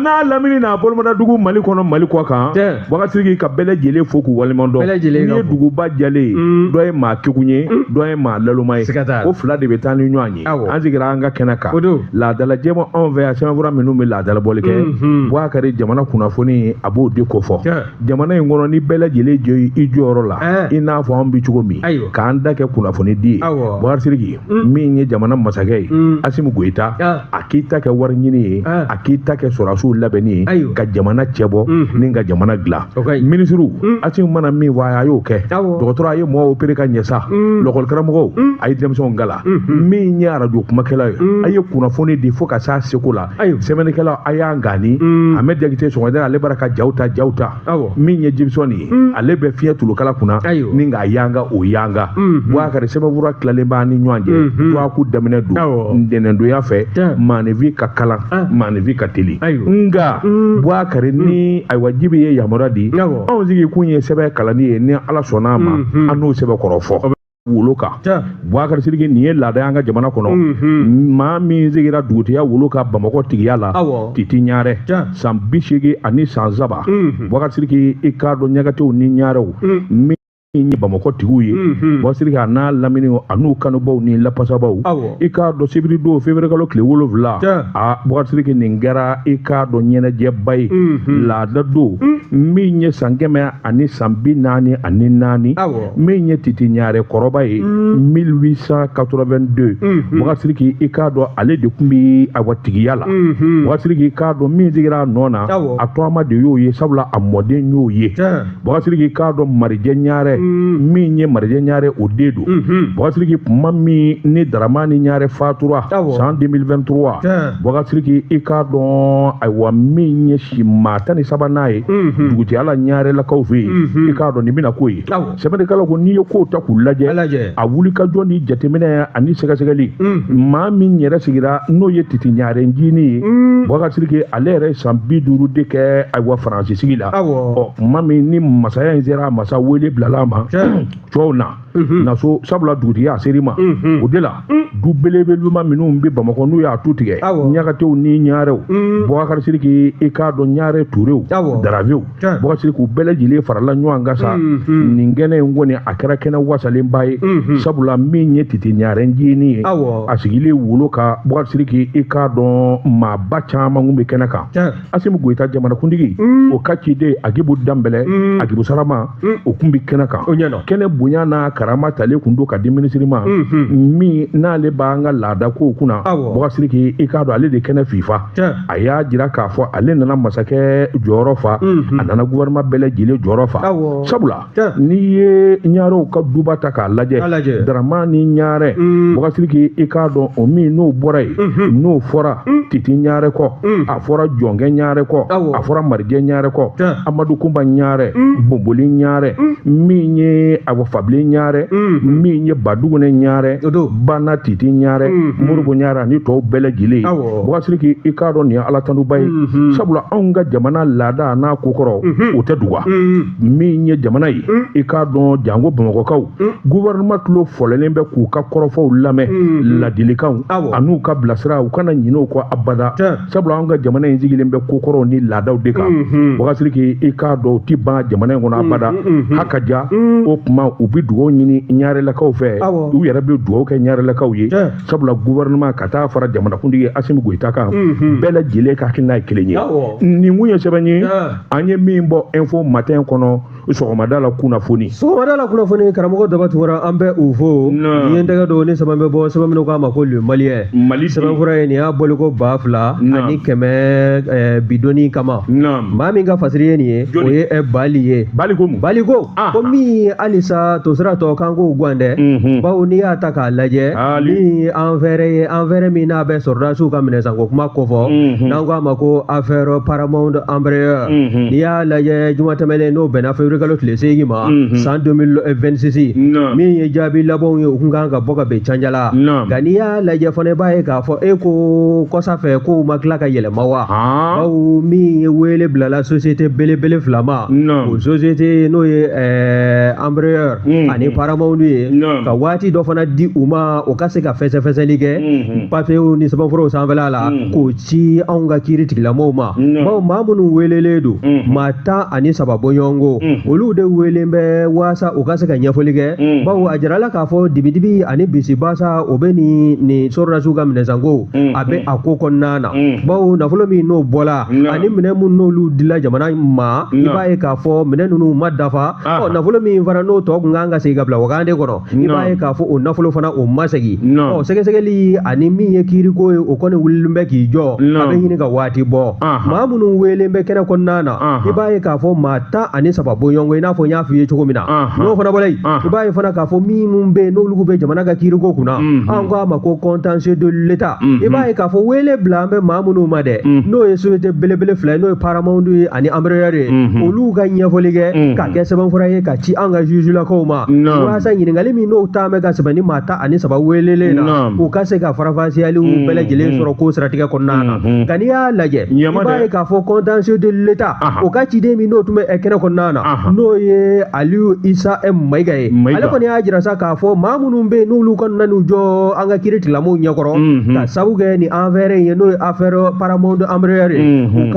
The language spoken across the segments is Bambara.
n'a lamini n'a bolomadadugu Mali kɔnɔ Mali kɔ kan Boubacar Sidiki ka bɛɛ lajɛlen fo k'u waleɲuman dɔn n'i ye duguba jalen ye dɔ ye maa kegun ye dɔ ye maa laloma ye o fila de bɛ taa ni ɲɔgɔn ye an sigira an ka kɛnɛ kan laadala jɛma anw fɛ yan sɛbɛnfura minnu bɛ laadala bɔli kɛ Boubacar jamana kunnafoni a b'o de kofɔ jamana in kɔnɔ ni bɛɛ lajɛlen jɔ i jɔyɔrɔ la i n'a fɔ anw bɛ cogo min k'an da kɛ kunnafoni di ye Boubacar Sidiki min ye jamana masakɛ ye Asimi Goyita a k'i ta kɛ wari ɲini ye a k'i ta kɛ sɔrɔdasiw labɛnni ye ka jamana cɛbɔ ni ka jamana dilan minisiriw Asimi mana min fɔ a y'o kɛ dɔgɔtɔrɔ a ye mɔgɔw opere ka ɲɛ sa lɔkɔlikaramɔgɔw a ye denmisɛnw kalan min ye arajo kumakɛla ye a ye kunnafoni di fo ka s'a seko la sɛbɛnnikɛla a y'an gani Ahmed Jakite sɔgɔmada ale bara ka jaw ta jaw ta min ye Jibisɔn ye ale bɛ fiɲɛ tulukala kunna ni k'a yanga o yanga Boubacar sɛbɛnfura tilalen b'a ni ɲɔgɔn cɛ dɔgɔkun daminɛ don ntɛnɛndonya fɛ maaninfin ka kalan maaninfin ka teli nka Boubacar ni ayiwa Jibi ye yamaruya di anw sigi kun ye sɛbɛn kalanni ye ni Ala sɔnna a ma an n'o sɛbɛn kɔrɔ fɔ wolo kan Boubacar Sidiki nin ye laada y'an ka jamana kɔnɔ maa min sigira dugutigiya wolo kan Bamakɔ tigiya la Titi Ɲarɛ san 83 Boubacar Sidiki i k'a dɔn Ɲakatew ni Ɲarɛw min ye Bamakɔ tigiw ye Boubacar Sidiki a n'a lamini a n'u kanubaw ni lapasabaw i k'a dɔn sibiri don février kalo tile 7 a Boubacar Sidiki nin kɛra i k'a dɔn ɲɛnajɛba ye laada don min ye san 144 min ye Titi Ɲarɛ kɔrɔba ye 1882 Boubacar Sidiki i k'a dɔn ale de tun bɛ awa tigiya la Boubacar Sidiki i k'a dɔn min sigira a nɔ na a tɔgɔma de y'o ye sabula a mɔden y'o ye Boubacar Sidiki i k'a dɔn Marijɛ Ɲarɛ min ye Marijɛ Ɲarɛ o den don Boubacar Sidiki kuma min ni Daramani Ɲarɛ fatura san 2023 Boubacar Sidiki i k'a dɔn ayiwa min ye si maa 13nan ye dugutigiya la Ɲarɛlakaw fɛ yen i k'a dɔn nin bɛna k'o ye sɛbɛnnikɛlaw ko n'i ye kow ta k'u lajɛ a wulikajɔ ni jateminɛ ani sɛgɛsɛgɛli maa min yɛrɛ sigira n'o ye Titi Ɲarɛ ncinin ye Boubacar Sidiki ale yɛrɛ ye san 50 de kɛ ayiwa Faransi sigi la ɔ tuma min ni masaya in sera a masa wele bilala a ma cɛw na na so sabula dugutigiya a ser'i ma o de la du belebelema minnu bɛ Bamakɔ n'u y'a tu tigɛ Ɲakatew ni Ɲarɛw Boubacar Sidiki i k'a dɔn Ɲarɛ Turew Daravew Boubacar Sidiki u bɛɛ lajɛlen farala ɲɔgɔn kan sa nin kɛnɛ in kɔni a kɛra kɛnɛ wasalenba ye sabula min ye Titi Ɲarɛ ncinin ye a sigilen wolo kan Boubacar Sidiki i k'a dɔn maaba caman kun bɛ kɛnɛ kan Asimi Goyita jamanakuntigi o ka ciden Agibu Danbɛlɛ Agibu Sarama o kun bɛ kɛnɛ kan kɛnɛ bonya n'a karama talen kun don ka di minisiri ma min n'ale b'an ka laada kow kunna Boubacar Sidiki i k'a dɔn ale de kɛnɛ fifa a y'a jira k'a fɔ ale nana masakɛ jɔyɔrɔ fa a nana gouvernement bɛɛ lajɛlen jɔyɔrɔ fa sabula n'i ye Ɲarɛw ka duba ta k'a lajɛ Daramani Ɲarɛ Boubacar Sidiki i k'a dɔn o min n'o bɔra yen n'o fɔra Titi Ɲarɛ kɔ a fɔra Jɔnkɛ Ɲarɛ kɔ a fɔra Marijɛ Ɲarɛ kɔ Amadu Kunba Ɲarɛ Bonboli Ɲarɛ min ye awa Fabilen Ɲarɛ min ye Badugunɛ Ɲarɛ Bana Titi Ɲarɛ Moribo Ɲarɛ ani tɔw bɛɛ lajɛlen Boubacar Sidiki i k'a dɔn nin ye Ala tanuba ye sabula anw ka jamana laada n'a kokɔrɔ o tɛ duga min ye jamana ye i k'a dɔn janko Bamakɔkaw gouvernement tulo fɔlɔlen bɛ k'u ka kɔrɔfɔw lamɛn ladilikanw an'u ka bilasira u kana ɲinɛ o kɔ abada sabula anw ka jamana in sigilen bɛ kokɔrɔw ni laadaw de kan Boubacar Sidiki i k'a dɔn u ti ban jamana in kɔnɔ abada haka ja o tuma u bɛ dugawu ɲini Ɲarɛlakaw fɛ u yɛrɛ bɛ dugawu kɛ Ɲarɛlakaw ye sabula gouvernement ka taa fara jamanakuntigi Asimi Goyita kan bɛɛ lajɛlen ka hakilina ye kelen ye nin kun ye sɛbɛn ye an ye min bɔ Info Matin kɔnɔ sɔgɔmada la kunnafoni sɔgɔmada la kunnafoni karamɔgɔ Daba Tunkara an bɛ u fo nin ye n tɛgɛ don ni sɛbɛn bɛ bɔ sɛbɛn minnu k'a ma ko Le Malien Mali sɛbɛnfura ye nin y'a bɔliko 2100 bidonni kama maa min ka fasiri ye nin ye o ye Bali ye Bali ko mun Bali ko ko min halisa tosira tɔ kan k'o gan dɛ bawo n'i y'a ta k'a lajɛ min affaire ye affaire min n'a bɛ sɔrɔdasiw ka minɛnsanko kuma kofɔ n'an ko a ma ko affaire Paramount Embraer n'i y'a lajɛ juma tɛmɛnen n'o bɛnna février kalo tile 8 ma san 2026 min ye jaabi labanw ye u kun kan ka bɔ ka bɛn canjala nka n'i y'a lajɛ fana i b'a ye k'a fɔ e ko kɔsa fɛ kow ma tila ka yɛlɛma wa bawo min ye wele bilala société belebele fila ma o société n'o ye Embraer ani Paramount ye ka waati dɔ fana di u ma o ka se ka fɛsɛfɛsɛli kɛ papiyew ni sɛbɛnfuraw sanfɛla la k'o ci anw ka kiiri tigilamɔgɔw ma bawo maa minnu welelen don maa 13 bɔɲɔgɔnko olu de welen bɛ waasa u ka se ka ɲɛfɔli kɛ bawo a jirala k'a fɔ dibidibi ani bisibasa o bɛ nin sɔrɔdasiw ka minɛnsanko a bɛ a ko kɔnɔna na bawo nafolo min n'o bɔla ani minɛn minnu n'olu dila jamana ma i b'a ye k'a fɔ minɛn ninnu ma dafa ɔ nafolo min fana n'o tɔ kun kan ka segin ka bila wagande kɔnɔ i b'a ye k'a fɔ o nafolo fana o ma segin ɔ sɛgɛsɛgɛli ani min ye kiiriko ye o kɔni wulilen bɛ k'i jɔ a bɛ ɲini ka waati bɔ maa minnu welen bɛ kɛnɛ kɔnɔna na i b'a ye k'a fɔ maa 13 bɔɲɔgɔnko i n'a fɔ n y'a f'i ye cogo min na n'o fana bɔra yen i b'a ye fana k'a fɔ minnu bɛ yen n'olu bɛ jamana ka kiiriko kunna an ko a ma ko contentieux de l'État i b'a ye k'a fɔ wele bila an bɛ maa minnu ma dɛ n'o ye société belebele fila ye n'o ye Paramount ye ani Embraer ye olu ka ɲɛfɔli kɛ ka kɛ sɛbɛnfura ye ka ci an ka jugelakaw ma walasa ɲininkali min n'o taa bɛ ka sɛbɛn ni maa 13 welelen na u ka se ka faranfasiyaliw bɛɛ lajɛlen sɔrɔ ko siratigɛ kɔnɔna na nka n'i y'a lajɛ i b'a ye k'a fɔ contentieux de l'État o ka ciden min n'o tun bɛ kɛnɛ kɔnɔna na n'o ye Aliyu Isa Mayiga ye ale kɔni y'a jira sa k'a fɔ maa minnu bɛ yen n'olu kɔni nan'u jɔ an ka kiiri tigilamɔgɔw ɲɛkɔrɔ ka sabu kɛ nin affaire in ye n'o ye affaire Paramount Embraer ye u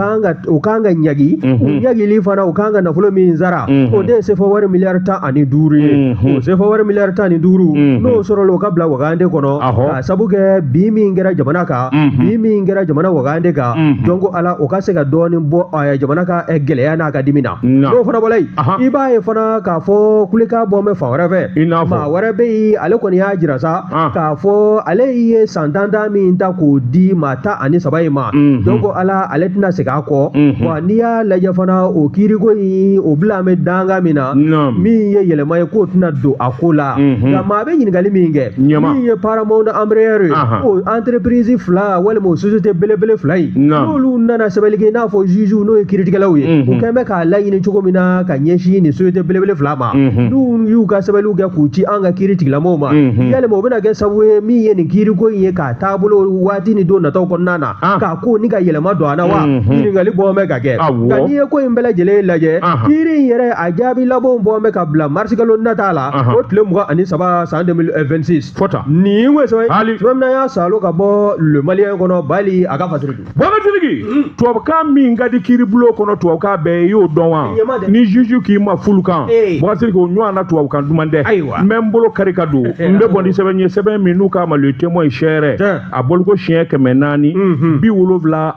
kan ka ɲagi u ɲagili fana u kan ka nafolo min sara o de ye sefa wari miliyari 15 ye o sefa wari miliyari 15 n'o sɔrɔla o ka bila wagande kɔnɔ ka sabu kɛ bin min kɛra jamana kan bin min kɛra jamana wagande kan donc ala o ka se ka dɔɔnin bɔ jamana ka gɛlɛya n'a ka dimi na n'o fana bɔra yen i b'a ye fana k'a fɔ kulekan bɔ bɛ fan wɛrɛ fɛ maa wɛrɛ bɛ yen ale kɔni y'a jira sa k'a fɔ ale ye san tan min ta k'o di maa 13 in ma donc ala ale tɛna segin a kɔ wa n'i y'a lajɛ fana o kiiriko in o bila bɛ danga min na min ye yɛlɛma ye k'o tɛna don a ko la nka maa bɛ ɲininkali min kɛ min ye Paramount Embraer ye o entreprise fila walima o société belebele fila in n'olu nana sɛbɛnni kɛ i n'a fɔ juge n'o ye kiiritigɛlaw ye u kɛn bɛ k'a laɲini cogo min na ka ɲɛsin nin société belebele fila ma n'u y'u ka sɛbɛnniw kɛ k'u ci an ka kiiri tigilamɔgɔw ma yalima o bɛna kɛ sababu ye min ye nin kiiriko in ye k'a taabolo waati ni don nataw kɔnɔna na k'a ko ni ka yɛlɛma don a na wa ɲininkali bɔ bɛ ka kɛ nka n'i ye ko in bɛɛ lajɛlen lajɛ kiiri in yɛrɛ a jaabi labanw bɔ bɛ ka bila marisikalo nata la o tile 23 san 2026 fɔta nin ko sɛbɛn sɛbɛn min y'a salo ka bɔ Le Malien kɔnɔ Bali a ka fasiri don Bɔkatigi tubabukan min ka di kiiribulon kɔnɔ tubabukan bɛɛ i y'o dɔn wa ni juge k'i ma fulukan Bɔkatigi o ɲɔgɔn na tubabukan duman tɛ n bɛ n bolo kari ka don n bɛ bɔ ni sɛbɛn ye sɛbɛn min n'u k'a ma Le Témoin sɛrɛ a bɔliko siɲɛ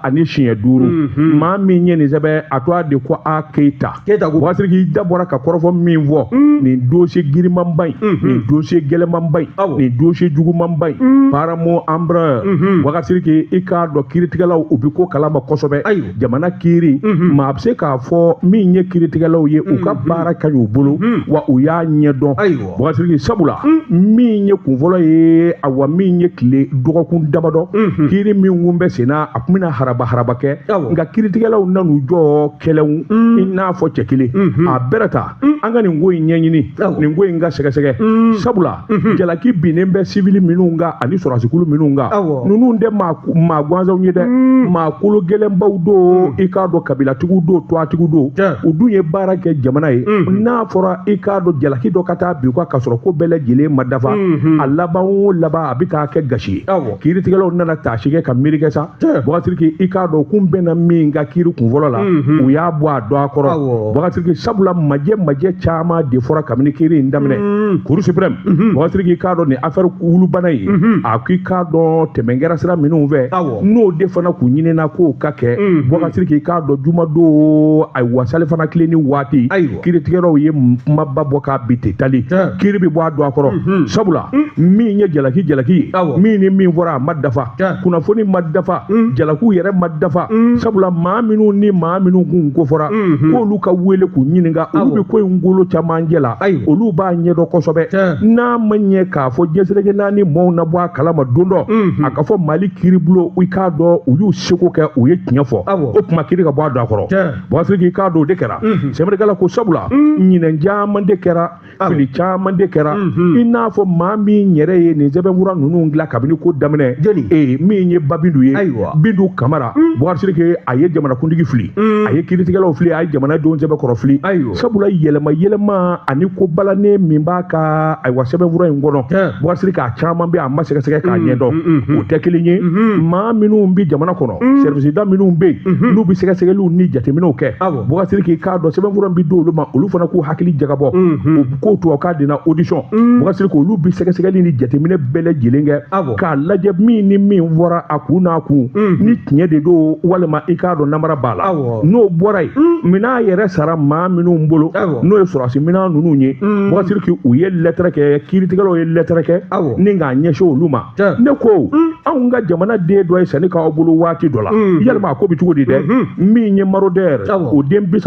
475 maa min ye nin sɛbɛn a to a de ko a Keyita Bɔkatigi i da bɔra ka kɔrɔfɔ min fɔ nin dossier girimanba in nin dossier gɛlɛmanba in nin dossier jugumanba in Paramount Embraer Bɔkatigi i k'a dɔn kiiritigɛlaw u bɛ ko kalama kosɛbɛ jamana kiiri maa bɛ se k'a fɔ min ye kiiritigɛlaw ye u ka baara ka ɲi u bolo wa u y'a ɲɛdɔn Bɔkatigi sabula min ye kunfɔlɔ ye awa min ye tile dɔgɔkun damadɔ kiiri min kun bɛ sen na a tun bɛna haraba haraba kɛ nka kiiritigɛlaw nan'u jɔ kɛlɛw i n'a fɔ cɛ kelen a bɛrɛ ta an ka nin ko in ɲɛɲini nin ko in ka sɛgɛsɛgɛ sabula jalaki binnen bɛ sivili minnu kan ani sɔrɔdasikulu minnu kan ninnu tɛ maa gansanw ye dɛ maa kolo gɛlɛnbaw don i k'a dɔn kabilatigiw don tɔgɔtigiw don u dun ye baara kɛ jamana ye n'a fɔra i k'a dɔn jalaki dɔ ka taa bin u kan k'a sɔrɔ ko bɛɛ lajɛlen ma dafa a laban o laban a bɛ taa kɛ gasi ye kiiritigɛlaw nana taasi kɛ ka miiri kɛ sa Bɔkatigi i k'a dɔn kun bɛnna min ka kiiri kunfɔlɔ la u y'a bɔ a dɔn a kɔrɔ Bɔkatigi sabula majɛ caman de fɔra kabini kiiri in daminɛ Cour suprême Bɔkatigi i k'a dɔn nin affaire wulubana ye a ko i k'a dɔn tɛmɛ kɛra sira minnu fɛ n'o de fana kun ɲinina k'o ka kɛ Bɔkatigi i k'a dɔn jumadon ayiwa salifana tile ni waati kiiritigɛlaw ye kumaba bɔ k'a bi ten tali kiiri bɛ bɔ a don a kɔrɔ sabula min ye jalaki ye min ni min fɔra a ma dafa kunnafoni ma dafa jalakiw yɛrɛ ma dafa sabula maa minnu ni maa minnu kun ko fɔra k'olu ka wele k'u ɲininka olu bɛ ko in golo camancɛ la olu b'a ɲɛdɔn kosɛbɛ n'a ma ɲɛ k'a fɔ diɲɛseleke naani maaw na bɔ a kalama don dɔ a ka fɔ Mali kiiribulon i k'a dɔn u y'u seko kɛ u ye tiɲɛ fɔ o tuma kiiri ka bɔ a don a kɔrɔ Bɔkatigi i k'a dɔn o de kɛra sɛbɛnnikɛla ko sabula ɲinɛ caman de kɛra fili caman de kɛra i n'a fɔ maa min yɛrɛ ye nin sɛbɛnfura ninnu dilan kabini ko daminɛ min ye Babindu ye Bindu Kamara Bɔkatigi a ye jamanakuntigi fili a ye kiiritigɛlaw fili a ye jamanadenw sɛbɛkɔrɔ fili sabula yɛlɛma yɛlɛma ani ko balannen papier min b'a ka ayiwa sɛbɛnfura in kɔnɔ, Bubakari Sidiki, a caman bɛ a ma sɛgɛsɛgɛ k'a ɲɛdɔn, o tɛ kelen ye. Maa minnu bɛ jamana kɔnɔ, service da minnu bɛ yen, n'u bɛ sɛgɛsɛgɛliw ni jateminɛw kɛ, Bubakari Sidiki, k'a dɔn sɛbɛnfura bɛ d'olu ma, olu fana k'u hakili jagabɔ, u k'o tubabukan de na audition. Bubakari Sidiki, olu bɛ sɛgɛsɛgɛli ni jateminɛ bɛɛ lajɛlen kɛ k'a lajɛ min ni min fɔra a kun n'a kun, ni tiɲɛ de don walima i k'a dɔn namara b'a la. N'o bɔra yen, minɛn yɛrɛ sara maa minnu bolo, n'o ye sɔrɔdasi minɛn ninnu ye, Bubakari Sidiki, u ye lɛtɛrɛ kɛ, kiiritigɛlaw ye lɛtɛrɛ kɛ ni k'a ɲɛsin olu ma. Ne ko anw ka jamana den dɔ ye sanni k'aw bolo waati dɔ la, yalima a ko bɛ cogo di dɛ? Min ye maraudeur, o den 36,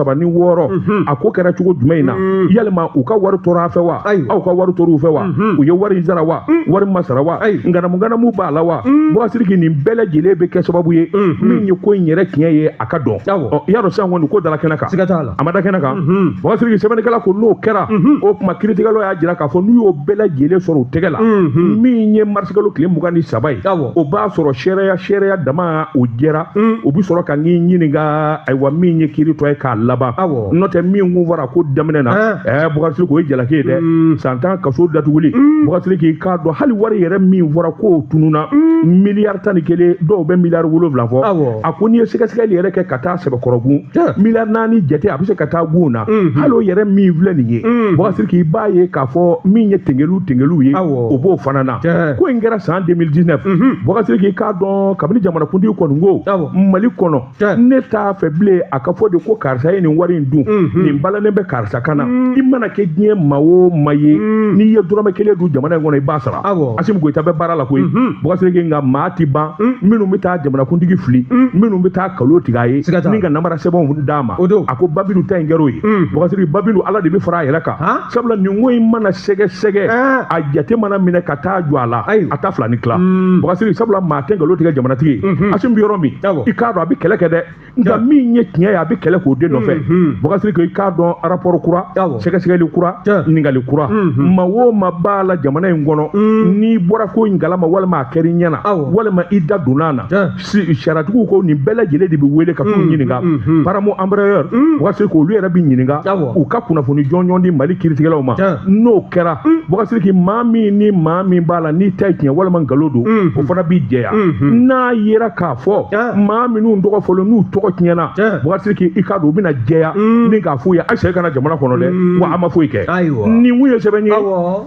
a ko kɛra cogo jumɛn in na? Yalima u ka wari tora a fɛ wa? Aw ka wari tora u fɛ wa? U ye wari in sara wa? Wari ma sara wa? Nganamu nganamu b'a la wa? Bubakari Sidiki, nin bɛɛ lajɛlen bɛ kɛ sababu ye min ye ko in yɛrɛ tiɲɛ ye a ka dɔn. Ɔ, i y'a dɔn sisan kɔni ko dara kɛnɛ kan. Siga t'a la. A ma da kɛnɛ kan. Bubakari Sidiki, sɛbɛnnikɛla ko n'o kɛra, o tuma kiiritigɛlaw y'a jira k'a fɔ n'u y'o bɛɛ lajɛlen sɔrɔ u tɛgɛ la, min ye marisikalo tile 23 ye, o b'a sɔrɔ seereya dama o jɛra, u bɛ sɔrɔ ka n'i ɲininka, ayiwa, min ye kiiri tɔ ye k'a laban. N'o tɛ, min kun fɔra ko daminɛ na, Bubakari Sidiki, o ye jalaki ye dɛ, san 10 kaso datuguli. Bubakari Sidiki, k'a dɔn hali wari yɛrɛ min fɔra k'o tununa, miliyari 11, dɔw bɛ miliyari 7 fɔ. A ko n'i ye sɛgɛsɛgɛli yɛrɛ kɛ ka taa sɛbɛkɔrɔ gun, miliyari 4 jate a bɛ se ka taa gun na. Hali o yɛrɛ min filɛ nin ye, Bubakari Sidiki, i b'a ye k'a fɔ min ye tengeliw tengeliw ye, o b'o fana na. Ko in kɛra san 2019. Bubakari Sidiki, k'a dɔn kabini jamanakuntigi kɔni ko Mali kɔnɔ, ne t'a fɛ bilen a ka fɔ de ko karisa ye nin wari in dun, nin balannen bɛ karisa kan na. I mana kɛ diɲɛ maa o maa ye, n'i ye dɔrɔmɛ kelen dun jamana in kɔnɔ, i b'a sara. Asimi Goyita bɛ baara la koyi, Bubakari Sidiki, nka maa ti ban minnu bɛ taa jamanakuntigi fili, minnu bɛ taa kalo tigɛ a ye ni ka namara sɛbɛnw d'a ma. A ko Babilu ta in kɛra o ye. Bubakari Sidiki, Babilu, Ala de bɛ fara a yɛrɛ kan, sabula nin ko in mana sɛgɛsɛgɛ, a jate mana minɛ ka taa jɔ a la, a ta fila ni tila. Bubakari Sidiki, sabula maa tɛ nkalon tigɛ jamanatigi ye. Asimi bɛ yɔrɔ min, i k'a dɔn a bɛ kɛlɛ kɛ dɛ, nka min ye tiɲɛ ye, a bɛ kɛlɛ k'o de nɔfɛ. Bubakari Sidiki, i k'a dɔn rapport kura, sɛgɛsɛgɛli kura, ɲininkali kura, maa o maa b'a la jamana in kɔnɔ, n'i bɔra ko in kalama walima a kɛra i ɲɛna walima i da donna a na, sariyatigiw ko nin bɛɛ lajɛlen de bɛ wele ka t'u ɲininka. Paramo embrayeur, Bubakari Sidiki, olu yɛrɛ bɛ ɲininka, u ka kunnafoni jɔnjɔn di Mali kiiritigɛlaw ma. N'o kɛra, Bubakari Sidiki, maa min ni maa min b'a la n'i ta ye tiɲɛ walima nkalon don, o fana b'i jɛya. N'a yera k'a fɔ maa minnu tɔgɔ fɔlɔ n'u tɔgɔ tiɲɛna, Bubakari Sidiki, i k'a dɔn u bɛna jɛya ni k'a f'u ye a segin ka na jamana kɔnɔ dɛ, wa a ma foyi kɛ. Nin kun ye sɛbɛn ye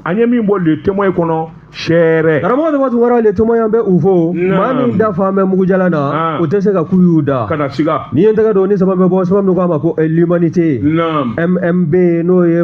an ye min bɔ Le Témoin kɔnɔ sɛrɛ. Karamɔgɔ Daba Tunkara, Le Témoin bɛ u fo. Maa min da fan bɛ mugujalan na, o tɛ se ka k'u y'u da. Kana siga. N'i ye n tɛgɛ don ni sɛbɛn bɛ bɔ, sɛbɛn min ko a ma ko L'Humanité, MMB, n'o ye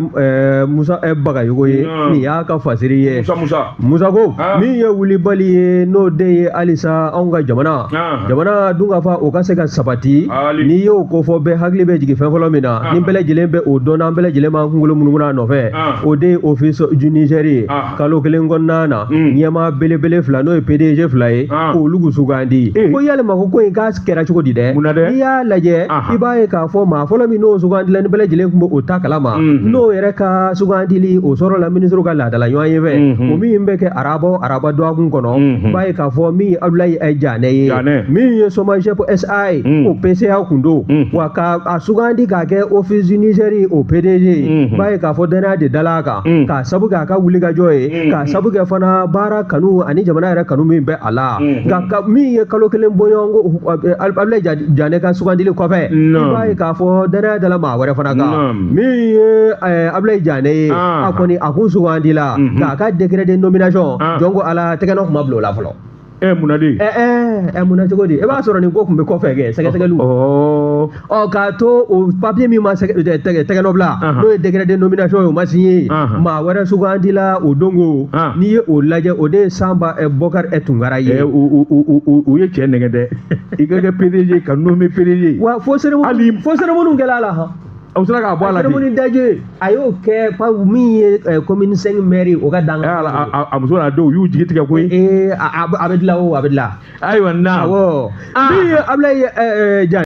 Musa Bagayogo ye, nin y'a ka fasiri ye. Musa. Musa ko min ye wulibali ye, n'o de ye halisa anw ka jamana dunkafa o ka se ka sabati. N'i y'o ko fɔ, bɛɛ hakili bɛ jigin fɛn fɔlɔ min na, ni bɛɛ lajɛlen bɛ o dɔn, n'an bɛɛ lajɛlen b'an kunkolo munumunu a nɔfɛ, o de ye Office du Niger ye. Kalo kelen kɔnɔna na, ɲɛmaa belebele fila, n'o ye PDG fila ye, k'olu sugandi. Ko yalima ko in k'a kɛra cogo di dɛ? N'i y'a lajɛ, i b'a ye k'a fɔ maa fɔlɔ min n'o sugandila, ni bɛɛ lajɛlen tun bɛ o ta kalama, n'o yɛrɛ ka sugandili o sɔrɔla minisiriw ka laadala ɲɔgɔn ye fɛ, o min bɛ kɛ araba o araba dɔgɔkun kɔnɔ, i b'a ye k'a fɔ min ye Abdoulaye Janɛ ye, min ye Somagep SA ye, o PCA kun don, wa ka a sugandi k'a kɛ Office du Niger o PDG ye, i b'a ye k'a fɔ danaya de dala a kan, k'a sabu kɛ a ka wulikajɔ ye, k'a sabu kɛ fana baara kanu ani jamana yɛrɛ kanu min bɛ a la. Nka min ye kalo kelen bɔɲɔgɔnko Abdoulaye Janɛ ka sugandili kɔfɛ, i b'a ye k'a fɔ danaya dala maa wɛrɛ fana kan, min ye Abdoulaye Janɛ ye. A kɔni a kun sugandila k'a ka décret de nomination, jɔn ko Ala, tɛgɛ nɔ kuma bila o la fɔlɔ. Munna de? Munna cogo di? I b'a sɔrɔ nin ko tun bɛ kɔfɛ kɛ sɛgɛsɛgɛliw. Ɔ, k'a to o papier min ma tɛgɛ nɔ bila, n'o ye décret de nomination ye, o ma signé, maa wɛrɛ sugandila o don ko. N'i ye o lajɛ, o de ye Sanba Bɔkari Tunkara ye. U ye cɛ nɛgɛ dɛ, i ka kɛ PDG ka nommé PDG. Wa fo cérémonie, fo cérémonie kɛla a la han. Aw sera k'a bɔ a la de. Cérémonie daje a y'o kɛ min ye commune 5 maire o ka dan. A muso n'a denw u y'u jigi tigɛ koyi. A bɛ dilan o, a bɛ dilan. Ayiwa na. Awɔ. Min ye Abdoulaye Janɛ.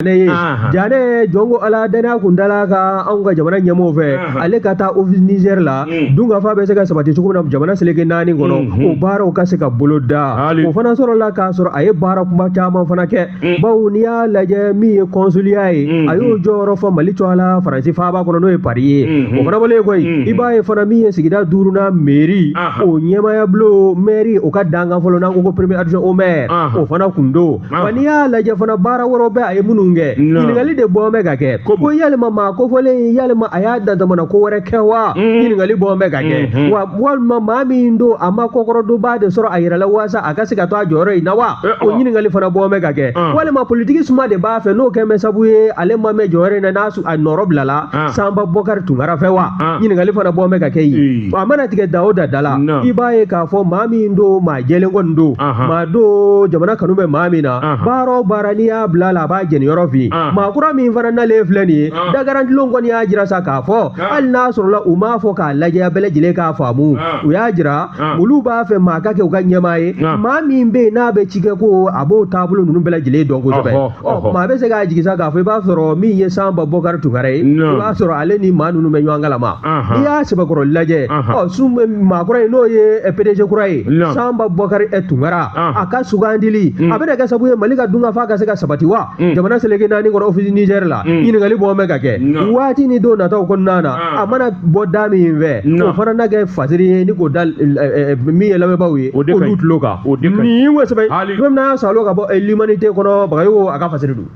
Ne ye Janɛ jɔn ko Ala danaya kun dala ka anw ka jamana ɲɛmɔgɔw fɛ, ale ka taa office Niger la, dunkafa bɛ se ka sabati cogo min na jamana seleke 4 kɔnɔ, o baaraw ka se ka bolo da. O fana sɔrɔla k'a sɔrɔ a ye baara kuma caman fana kɛ, bawo n'i y'a lajɛ min ye consulat ye, a y'o jɔyɔrɔ fɔ Mali tɔgɔ la Faransi faaba kɔnɔ n'o ye Paris ye. O fana bɔlen koyi, i b'a ye fana min ye sigida 5nan mairie, o ɲɛmaaya bulon mairie o ka dankan fɔlɔ n'an ko ko premier adjoint au maire, o fana kun don. Wa n'i y'a lajɛ fana baara wɛrɛw bɛ a ye minnu kɛ, ɲininkali de bɔ bɛ ka kɛ ko yalima maa kofɔlen yalima a y'a dantamana ko wɛrɛ kɛ wa, ɲininkali bɔ bɛ ka kɛ wa, walima maa min don a ma kɔkɔrɔdonba de sɔrɔ a yɛrɛ la walasa a ka se ka to a jɔyɔrɔ in na wa, o ɲininkali fana bɔ bɛ ka kɛ, walima politiki suma de b'a fɛ n'o kɛ bɛ sabu ye ale ma mɛn jɔyɔrɔ in na n'a a nɔrɔ bilala Sanba Bɔkari Tunkara fɛ wa, ɲininkali fana bɔ bɛ ka kɛ yen. A mana tigɛ da o da da la, i b'a ye k'a fɔ maa min don maa jɛlen kɔni don, maa don jamana kanu bɛ maa min na, baara o baara n'i y'a bila a la a b'a jɛni yɔrɔ f'i ye. Maa kura min fana nalen filɛ nin ye, dagarantilenw kɔni y'a jira sa k'a fɔ hali n'a sɔrɔla u m'a fɔ k'a lajɛ bɛɛ lajɛlen k'a faamu, u y'a jira olu b'a fɛ maa ka kɛ u ka ɲɛmaa ye, maa min bɛ yen n'a bɛ cikɛ ko a b'o taabolo ninnu bɛɛ lajɛlen dɔn kosɛbɛ. Ɔ maa bɛ se k'a jigi sa k'a fɔ i b'a sɔrɔ min ye Sanba Bɔkari Tunkara ye, i b'a sɔrɔ ale ni maa ninnu bɛ ɲɔgɔn kalama. N'i y'a sɛbɛkɔrɔ lajɛ, ɔ sun maa kura ye n'o ye PDG kura ye, Sanba Bɔkari Tunkara, a ka sugandili a bɛna kɛ sababu ye Mali ka dunkafa ka se ka sabati wa, jamana seleke 4 kɔnɔ office Niger la, ɲininkali bɔ bɛ ka kɛ waati ni don nataw kɔnɔna na, a mana bɔ da min fɛ o fana na kɛ fasiri ye ni k'o da min ye lamɛnbaaw ye olu tulo kan. Nin ye sɛbɛn fɛn min n'a salo ka bɔ l'humanité kɔnɔ, Bagayogo a ka fasiri don.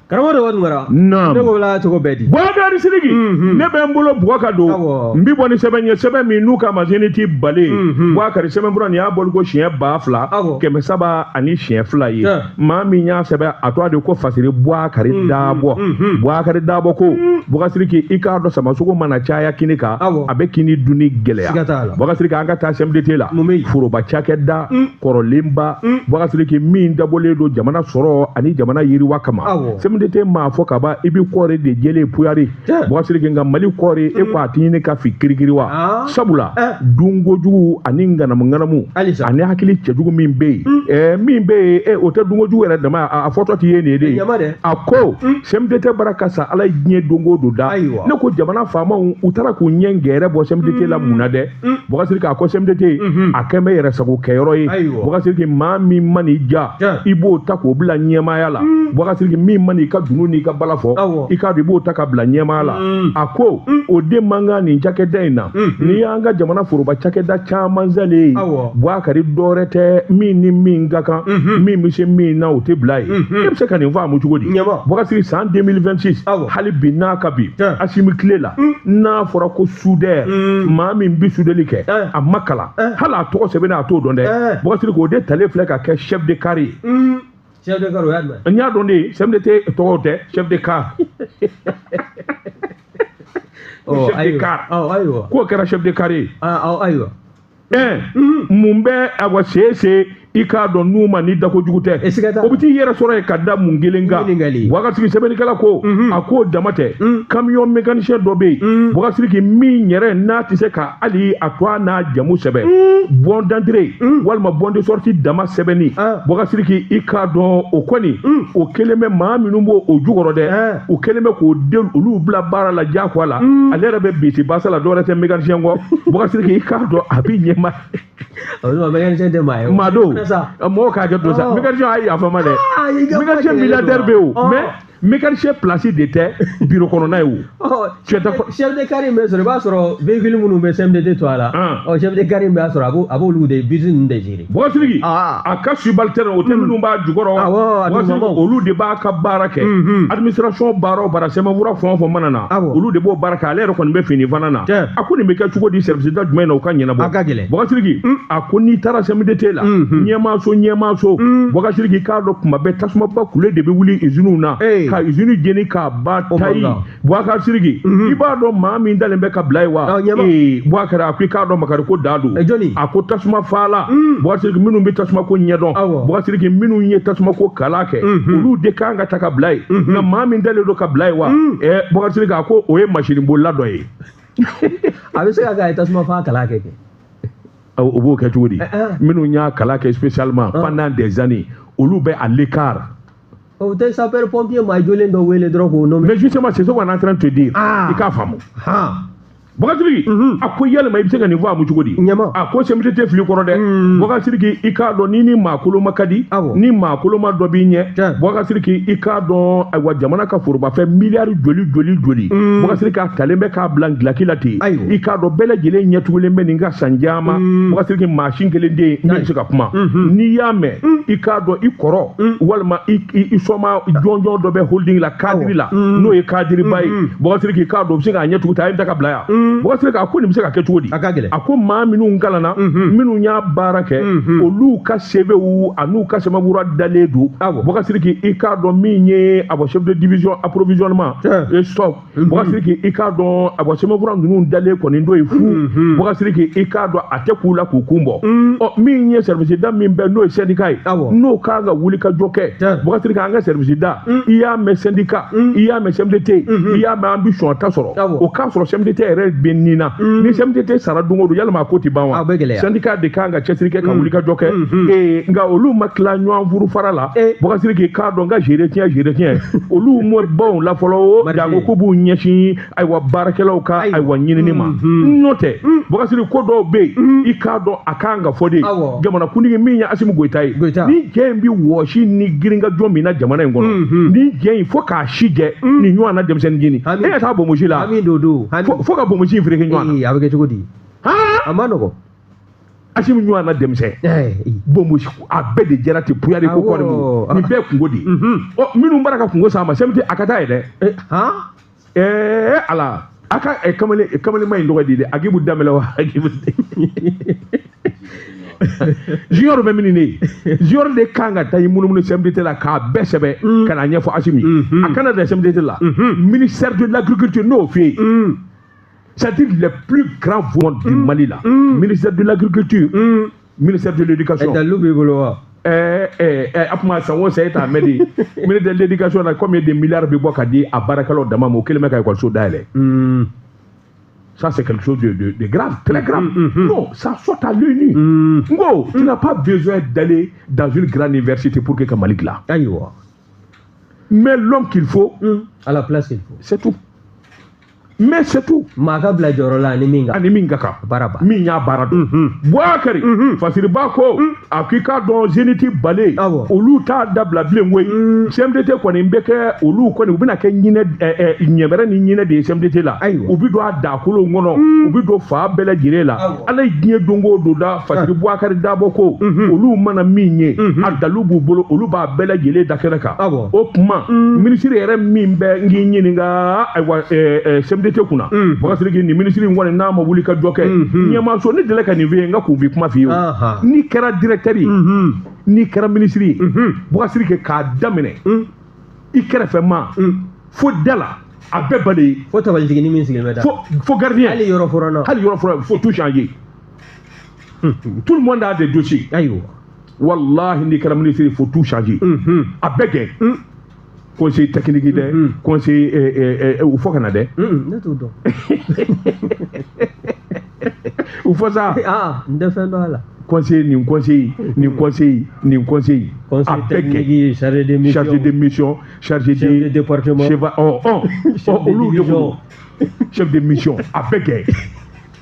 Karamɔgɔ de Tunkara, ne ko la cogo bɛɛ di. Bɔkari Sidiki, ne bɛ n bolo bugɔ ka don, n bi bɔ ni sɛbɛn ye, sɛbɛn min n'u ka masini ti bale. Bɔkari sɛbɛnfura nin y'a bɔli ko siɲɛ 2302 ye. Maa min y'a sɛbɛn a tɔgɔ de ko Fasiri Bɔkari Dabɔ. Bɔkari Dabɔ ko Bɔkari Sidiki, i k'a dɔn samasogo mana caya kini kan, a bɛ kini dunni gɛlɛya. Bɔkari Sidiki, an ka taa CMDT la, foroba cakɛda kɔrɔlenba, Bɔkari Sidiki min dabɔlen don jamana sɔrɔ ani jamana yiriwa kama. CMDT m'a fɔ ka ban i bɛ kɔɔri de jɛlen puyari. Bɔkari Sidiki, nka Mali kɔɔri e ko a tɛ ɲini ka fi kirikiri wa, sabula dunkojugu ani ŋanamu ani hakili cɛjugu min bɛ yen, min bɛ yen o tɛ dunkojugu yɛrɛ dama, a fɔtɔ tɛ ye nin ye de. A ko CMDT bara ka sa Ala ye diɲɛ don o don da. Ne ko jamana faamaw u taara k'u ɲɛ gɛrɛ bɔ CMDT la mun na dɛ. Bɔkari Sidiki a ko CMDT a kɛn bɛ yɛrɛsago kɛyɔrɔ ye. Bɔkari Sidiki, maa min man'i ja i b'o ta k'o bila ɲɛmaaya la. Bɔkari Sidiki, min man'i ka dunun n'i ka bala fɔ, i k'a dɔn i b'o ta ka bila ɲɛmaaya la. A ko o den man kan nin cakɛda in na. N'i y'an ka jamana foroba cakɛda caman salen ye, Bɔkari dɔwɛrɛ tɛ min ni min ka kan, min bɛ se min na o tɛ bila yen. E bɛ se ka nin faamu cogo di? Bɔkari Sidiki, san 2026 hali bi n'a ka bi Asimi tile la, n'a fɔra ko soudeur, maa min bɛ soudeli kɛ a ma kalan, hali a tɔgɔ sɛbɛnnen a t'o dɔn dɛ. Bɔkari Sidiki, o de talen filɛ ka kɛ chef de carré ye. Chef de carré o y'a jumɛn? N y'a dɔn de, CMDT tɔgɔw tɛ chef de carré. Chef de carré. Ayiwa. K'o kɛra chef de carré ye. Ayiwa. Mun bɛ awa sese i k'a dɔn n'u ma ni dakojugu tɛ, o bɛ t'i yɛrɛ sɔrɔ yen ka da mun kelen kan. Bɔkari Sidiki, sɛbɛnnikɛla ko a k'o dama tɛ, camion mécanicien dɔ bɛ yen, Bɔkari Sidiki, min yɛrɛ n'a tɛ se ka hali a tɔgɔ n'a jamu sɛbɛn, bon d'entrée walima bon de sortie dama sɛbɛnni, Bɔkari Sidiki, i k'a dɔn o kɔni o kelen bɛ maa minnu b'o o jukɔrɔ dɛ, o kelen bɛ k'o den olu bila baara la diyagoya la. Ale yɛrɛ bɛ bisi basa la, dɔwɛrɛ tɛ mécanicien kɔ. Bɔkari Sidiki, i k'a dɔn a bɛ ɲɛma. Mécanicien tɛ maa ye. Maa don, mɔgɔw k'a kɛ don sa. Mécanicien a ye yafa ma dɛ. Mécanicien milliardaire bɛ yen o, mais mécanicien place de tɛ bureau kɔnɔna ye o. Chef de carré in bɛ sɔrɔ, i b'a sɔrɔ véhicule minnu bɛ CMDT to a la, chef de carré in b'a sɔrɔ a b'olu de bus ninnu de gérer. Bɔkari Sidiki, a ka subalterne o tɛ minnu b'a jukɔrɔ, olu de b'a ka baara kɛ. Administration baara o baara, sɛbɛnfura fɛn o fɛn mana na, olu de b'o baara kɛ. Ale yɛrɛ kɔni bɛ fini fana na. A ko nin bɛ kɛ cogo di, service da jumɛn na o ka ɲɛnabɔ? A ka gɛlɛn. Bɔkari Sidiki, a ko n'i taara CMDT la, ɲɛmaaso, Bɔkari Sidiki, k'a dɔn kuma bɛɛ tasumaba kule de bɛ wuli usines na, ka usine jeni k'a ba tayi. Bɔkari Sidiki, i b'a dɔn maa min dalen bɛ ka bila yen wa? Bɔkari, a ko i k'a dɔn Makari ko da don. A ko tasuma faala. Bɔkari Sidiki, minnu bɛ tasuma ko ɲɛdɔn, Bɔkari Sidiki, minnu ye tasuma ko kalan kɛ, olu de kan ka ta ka bila yen. Nka maa min dalen don ka bila yen wa? Bɔkari Sidiki, a ko o ye masinibolila dɔ ye. A bɛ se ka kɛ a ye tasuma faa kalan kɛ. O b'o kɛ cogo di? Minnu y'a kalan kɛ spécialement pendant des années, olu bɛ à l'écart. O tɛ sapeur pompier maa jolen dɔ wele dɔrɔn k'o nommer. Mais justement, c'est ce qu'on est en train de te dire. I k'a faamu. Boubacar Sidiki, a ko yalima i bɛ se ka nin faamu cogo di? A ko CMDT fili kɔrɔ dɛ. Boubacar Sidiki, i k'a dɔn ni ni maa koloma ka di, ni maa koloma dɔ b'i ɲɛ. Boubacar Sidiki, i k'a dɔn ayiwa jamana ka forobafɛn miliyari joli joli joli. Boubacar Sidiki a talen bɛ k'a bila gilaki la ten. I k'a dɔn bɛɛ lajɛlen ɲɛtugulen bɛ nin ka san caman. Boubacar Sidiki maa si kelen tɛ yen min bɛ se ka kuma. N'i y'a mɛn i k'a dɔn i kɔrɔ walima i sɔma jɔnjɔn dɔ bɛ holding la cadre la n'o ye cadre ba ye. Boubacar Sidiki i k'a dɔn o bɛ se k'a ɲɛtugu ta a ye ta ka bila yan. Boubacar Sidiki a ko nin bɛ se ka kɛ cogo di? A ko maa minnu kalanna minnu y'a baara kɛ olu ka CV an'u ka sɛbɛnfura dalen don. Boubacar Sidiki i k'a dɔn min ye a chef de division approvisionnement et stock. Boubacar Sidiki i k'a dɔn a sɛbɛnfura ninnu dalen kɔni dɔ ye fu. Boubacar Sidiki i k'a dɔn a tɛ k'u la k'u kun bɔ. Ɔ min ye service da min bɛ n'o ye syndicat ye n'o kan ka wuli ka jɔ kɛ. Boubacar Sidiki an ka service da i y'a mɛn syndicat i y'a mɛn CMDT i y'a mɛn an bɛ sɔn ta sɔrɔ o k'a sɔrɔ CMDT yɛrɛ bɛ nin na. Ni CMDT sara don o don yalima a ko tɛ ban wa? Syndicat de kan ka cɛsiri kɛ ka wuli ka jɔ kɛ. Nka olu ma tila ɲɔgɔn furu fara la. Boubacar Sidiki k'a dɔn n ka géré tiɲɛ olu ma bɔ la fɔlɔ o jango k'u b'u ɲɛsin ayiwa baarakɛlaw ka ayiwa ɲinini ma. N'o tɛ Boubacar Sidiki ko dɔw bɛ yen i k'a dɔn a kan ka fɔ de. Jamanakuntigi min ye Assimi Goïta ye ni jɛ in bɛ wɔsi ni girinkajɔ min na jamana in kɔnɔ ni jɛ in fo k'a si jɛ ni ɲɔgɔn na denmisɛnnin jeni e ka taa bonbosi la fo ka bonbosi in fereke ɲɔgɔn na. A bɛ kɛ cogo di? A ma nɔgɔn. Assimi ɲɔgɔn na denmisɛn bonbosi a bɛɛ de jɛra ten puyali ko kɔni nin bɛɛ kungo de ye. Ɔ minnu bɔra ka kungo s'a ma CMDT a ka taa ye dɛ. Ala a ka kamalenma in tɔgɔ di dɛ Agibu Danbɛlɛ wa Agibu Junior bɛ min ne ye Junior de kan ka taa i munumunu CMDT la k'a bɛɛ sɛbɛn ka na ɲɛfɔ Assimi a kana dan CMDT la ministère de l'agriculture n'o f'i ye. C'est-à-dire les plus grands vols du Mali là. Ministère de l'Agriculture, ministère de l'Éducation. Ministère de l'Éducation, combien de milliards de bois qu'a dit à Barakalo Damamo, quel mec a école d'aller. Ça, c'est quelque chose de grave, très grave. Non, ça saute à l'œil nu. Ngo, tu n'as pas besoin d'aller dans une grande université pour que Mali là. Mais l'homme qu'il faut, à la place qu'il faut. C'est tout. Mais c'est tout. Maga bila jɔyɔrɔ la ani min ka. Ani min ka kan. Baara ba. Min y'a baara dɔn. Boubacar. Fasiriba ko. A k'i k'a dɔn Zénith Balé. Olu t'a dabila bilen koyi. CMDT kɔni bɛ kɛ olu kɔni u bɛna kɛ ɲinɛ ɲɛbɛrɛ ni ɲinɛ de ye CMDT la. U bɛ don a dakolo kɔnɔ. U bɛ don fa bɛɛ lajɛlen la. Ala ye diɲɛ don o don da Fasiri Boubacar Dabo ko. Olu mana min ye. A dalu b'u bolo olu b'a bɛɛ lajɛlen da kɛnɛ kan. O tuma minisiri yɛrɛ min bɛ n k'i ɲininka ayiwa CMDT kunna. Boubacar Sidiki ni minisiri in kɔni n'a ma wuli ka jɔ kɛ ɲɛmaaso ne delila ka nin f'i ye n ka kunfin kuma f'i ye o n'i kɛra directeur ye n'i kɛra minisiri ye Boubacar Sidiki k'a daminɛ i kɛrɛfɛ maa fo da la a bɛɛ bali fo tabalitigi min sigilen bɛ da fo gardien hali yɔrɔ furanna hali yɔrɔ furanna faut tout changer. Tout le monde a des dossiers. Ayiwa wallahi n'i kɛra minisiri faut tout changer. A bɛɛ kɛ. Conseil technique dɛ conseil u fɔ ka na dɛ. Ne t'o dɔn. U fɔ sa. N tɛ fɛn dɔn a la. Conseil nin conseil nin conseil nin conseil. Conseil technique chargé de mission. Chargé de mission chargé de. Chef de département. Chef olu de ko chef de mission a bɛɛ kɛ.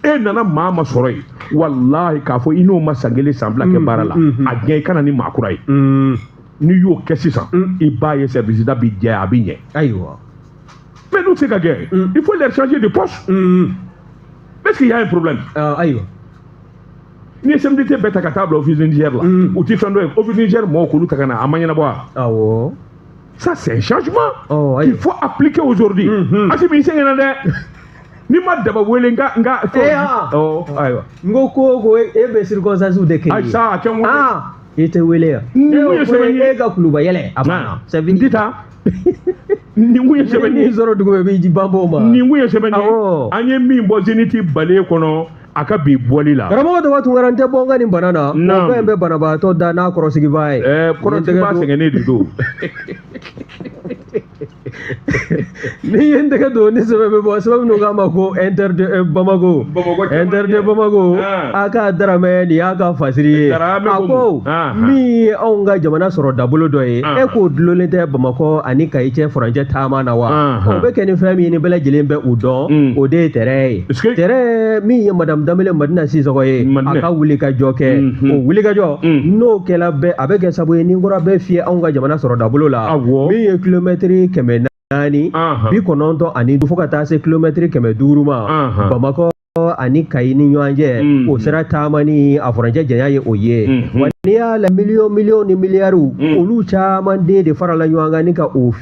E nana maa ma sɔrɔ yen walahi k'a fɔ i n'o ma san kelen san fila kɛ baara la a gɛn i ka na ni maa kura ye. N'i y'o kɛ sisan i b'a ye service da bi jɛ a bi ɲɛ. Ayiwa. Mais n'u tɛ se ka kɛ. Il faut les changer de poste. Est-ce qu'il y a un problème? Ayiwa. Ni ye CMDT bɛɛ ta ka taa bila office du Niger la. U ti fɛn dɔ ye office du Niger mɔgɔw k'olu ta ka na a ma ɲɛnabɔ wa? Awɔ. Ça c'est un changement. Qu'il faut appliquer aujourd'hui. Assimi i sɛgɛnna dɛ. N'i ma daba wele n ka. Ayiwa. N ko ko e bɛ circonstances de kɛ. Ayi sa a kɛ n ko. I tɛ wele yan. Nin kun ye sɛbɛn ye. E ka kuluba yɛlɛ a banna. N tɛ taa. Nin kun ye sɛbɛn ye. Ni sɔrɔ dugu bɛɛ b'i banbɔ o ma. Nin kun ye sɛbɛn ye. An ye min bɔ Zénith Balé kɔnɔ a ka bi bɔli la. Karamɔgɔ Daba Tunkara n tɛ bɔ n ka nin bana na. O fɛn bɛ banabaatɔ da n'a kɔrɔsigibaa ye. Kɔrɔsigibaa sɛgɛnnen de don. Ni ye n tɛgɛ don ni sɛbɛn bɛ bɔ, sɛbɛn minnu k'a ma ko Inter de Bamako, Inter de Bamako, a ka Daramɛ nin y'a ka fasiri ye. A ko min ye anw ka jamana sɔrɔ dabolo dɔ ye, e k'o dulonlen tɛ Bamakɔ ani Kayi cɛ furancɛ taama na wa? O bɛ kɛ ni fɛn min ye ni bɛɛ lajɛlen bɛ u dɔn, o de ye tɛrɛ ye. Tɛrɛ min ye Madame Danbele Madina Sisɔgɔ ye, a ka wulikajɔ kɛ, o wulikajɔ n'o kɛla bɛɛ, a bɛ kɛ sababu ye ni kura bɛ fiyɛ anw ka jamana sɔrɔ dabolo la, min ye kilomɛtiri 495 fo ka taa se kilomɛtiri 500 ma Bamakɔ ani Kayi ni ɲɔgɔn cɛ, o sira taamani a furancɛ janya ye o ye. Wa n'i y'a la miliyɔn ni miliyariw, olu caman den de farala ɲɔgɔn kan ni ka o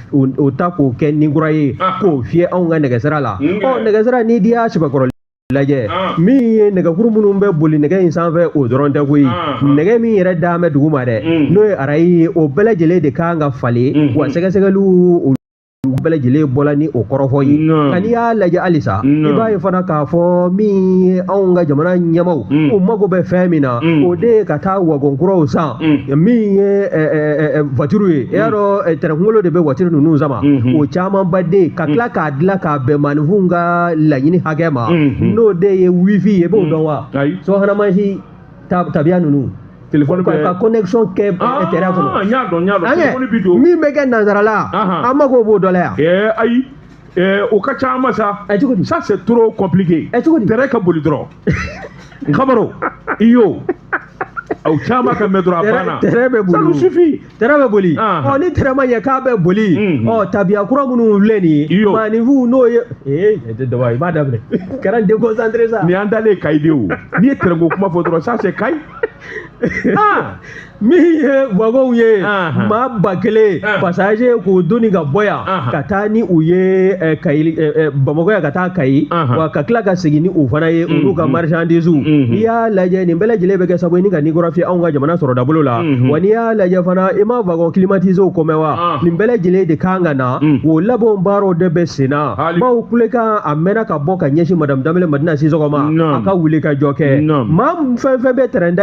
ta k'o kɛ ni kura ye, k'o fiyɛ anw ka nɛgɛsira la. Ɔ nɛgɛsira n'i y'a sɛbɛkɔrɔ lajɛ, min ye nɛgɛkuru minnu bɛ boli nɛgɛ in sanfɛ, o dɔrɔn tɛ koyi. Nɛgɛ min yɛrɛ dalen bɛ dugu ma dɛ, n'o ye arayi ye, o bɛɛ lajɛlen de kan ka falen. Wa sɛgɛsɛgɛliw bɛɛ lajɛlen bɔla ni o kɔrɔfɔ ye. Nka n'i y'a lajɛ halisa, i b'a ye fana k'a fɔ min ye anw ka jamana ɲɛmaaw, u mago bɛ fɛn min na, o de ye ka taa wagon kuraw san, min ye voiture ye. I y'a dɔn tɛrɛkunkolo de bɛ voiture ninnu sama, o camanba de ka tila k'a dilan k'a bɛn maaninfinw ka laɲini hakɛ ma, n'o de ye wifi ye. I b'o dɔn wa? Subahana mansin tabiya ninnu, téléphone ka connexion kɛ terrain kɔnɔ. N y'a dɔn, n y'a dɔn. Téléphone bi don. Min bɛ kɛ nanzara la, an mako b'o dɔ la yan. Ayi, o ka ca an ma sa. Cogo di? Ça c'est trop compliqué. Cogo di? Terrain ka boli dɔrɔn. N kamaro, i y'o. Aw caman ka mɛn dɔrɔn a banna. Terrain bɛ boli. Ça nous suffit. Terrain bɛ boli. Ɔ ni terrain ma ɲɛ k'a bɛ boli. Ɔ tabiya kura minnu filɛ nin ye, maaninfinw n'o ye. Daba i b'a daminɛ. Kɛra déconcentré sa. Nin y'an dalen Kayi de o. N'i ye terrain ko kuma fɔ dɔrɔn, ça c'est Kayi. Min ye wagonw ye, maa 1000 passager k'o doni ka bɔ yan ka taa ni u ye Kayi, Bamakɔ yan ka taa Kayi, wa ka tila ka segin ni u fana ye, olu ka marchandise. N'i y'a lajɛ, nin bɛɛ lajɛlen bɛ kɛ sababu ye ni ka nikɔrɔ fiyɛ anw ka jamana sɔrɔ dabolo la. Wa n'i y'a lajɛ fana, i ma wagon climatisé ko mɛn wa? Nin bɛɛ lajɛlen de kan ka na, o labɛnw baaraw de bɛ sen na. Bawo kulekan a mɛnna ka bɔ ka ɲɛsin Madame Danbele Madina Sisɔgɔ ma, a ka wuli ka jɔ kɛ. Maa fɛn fɛn bɛ terrain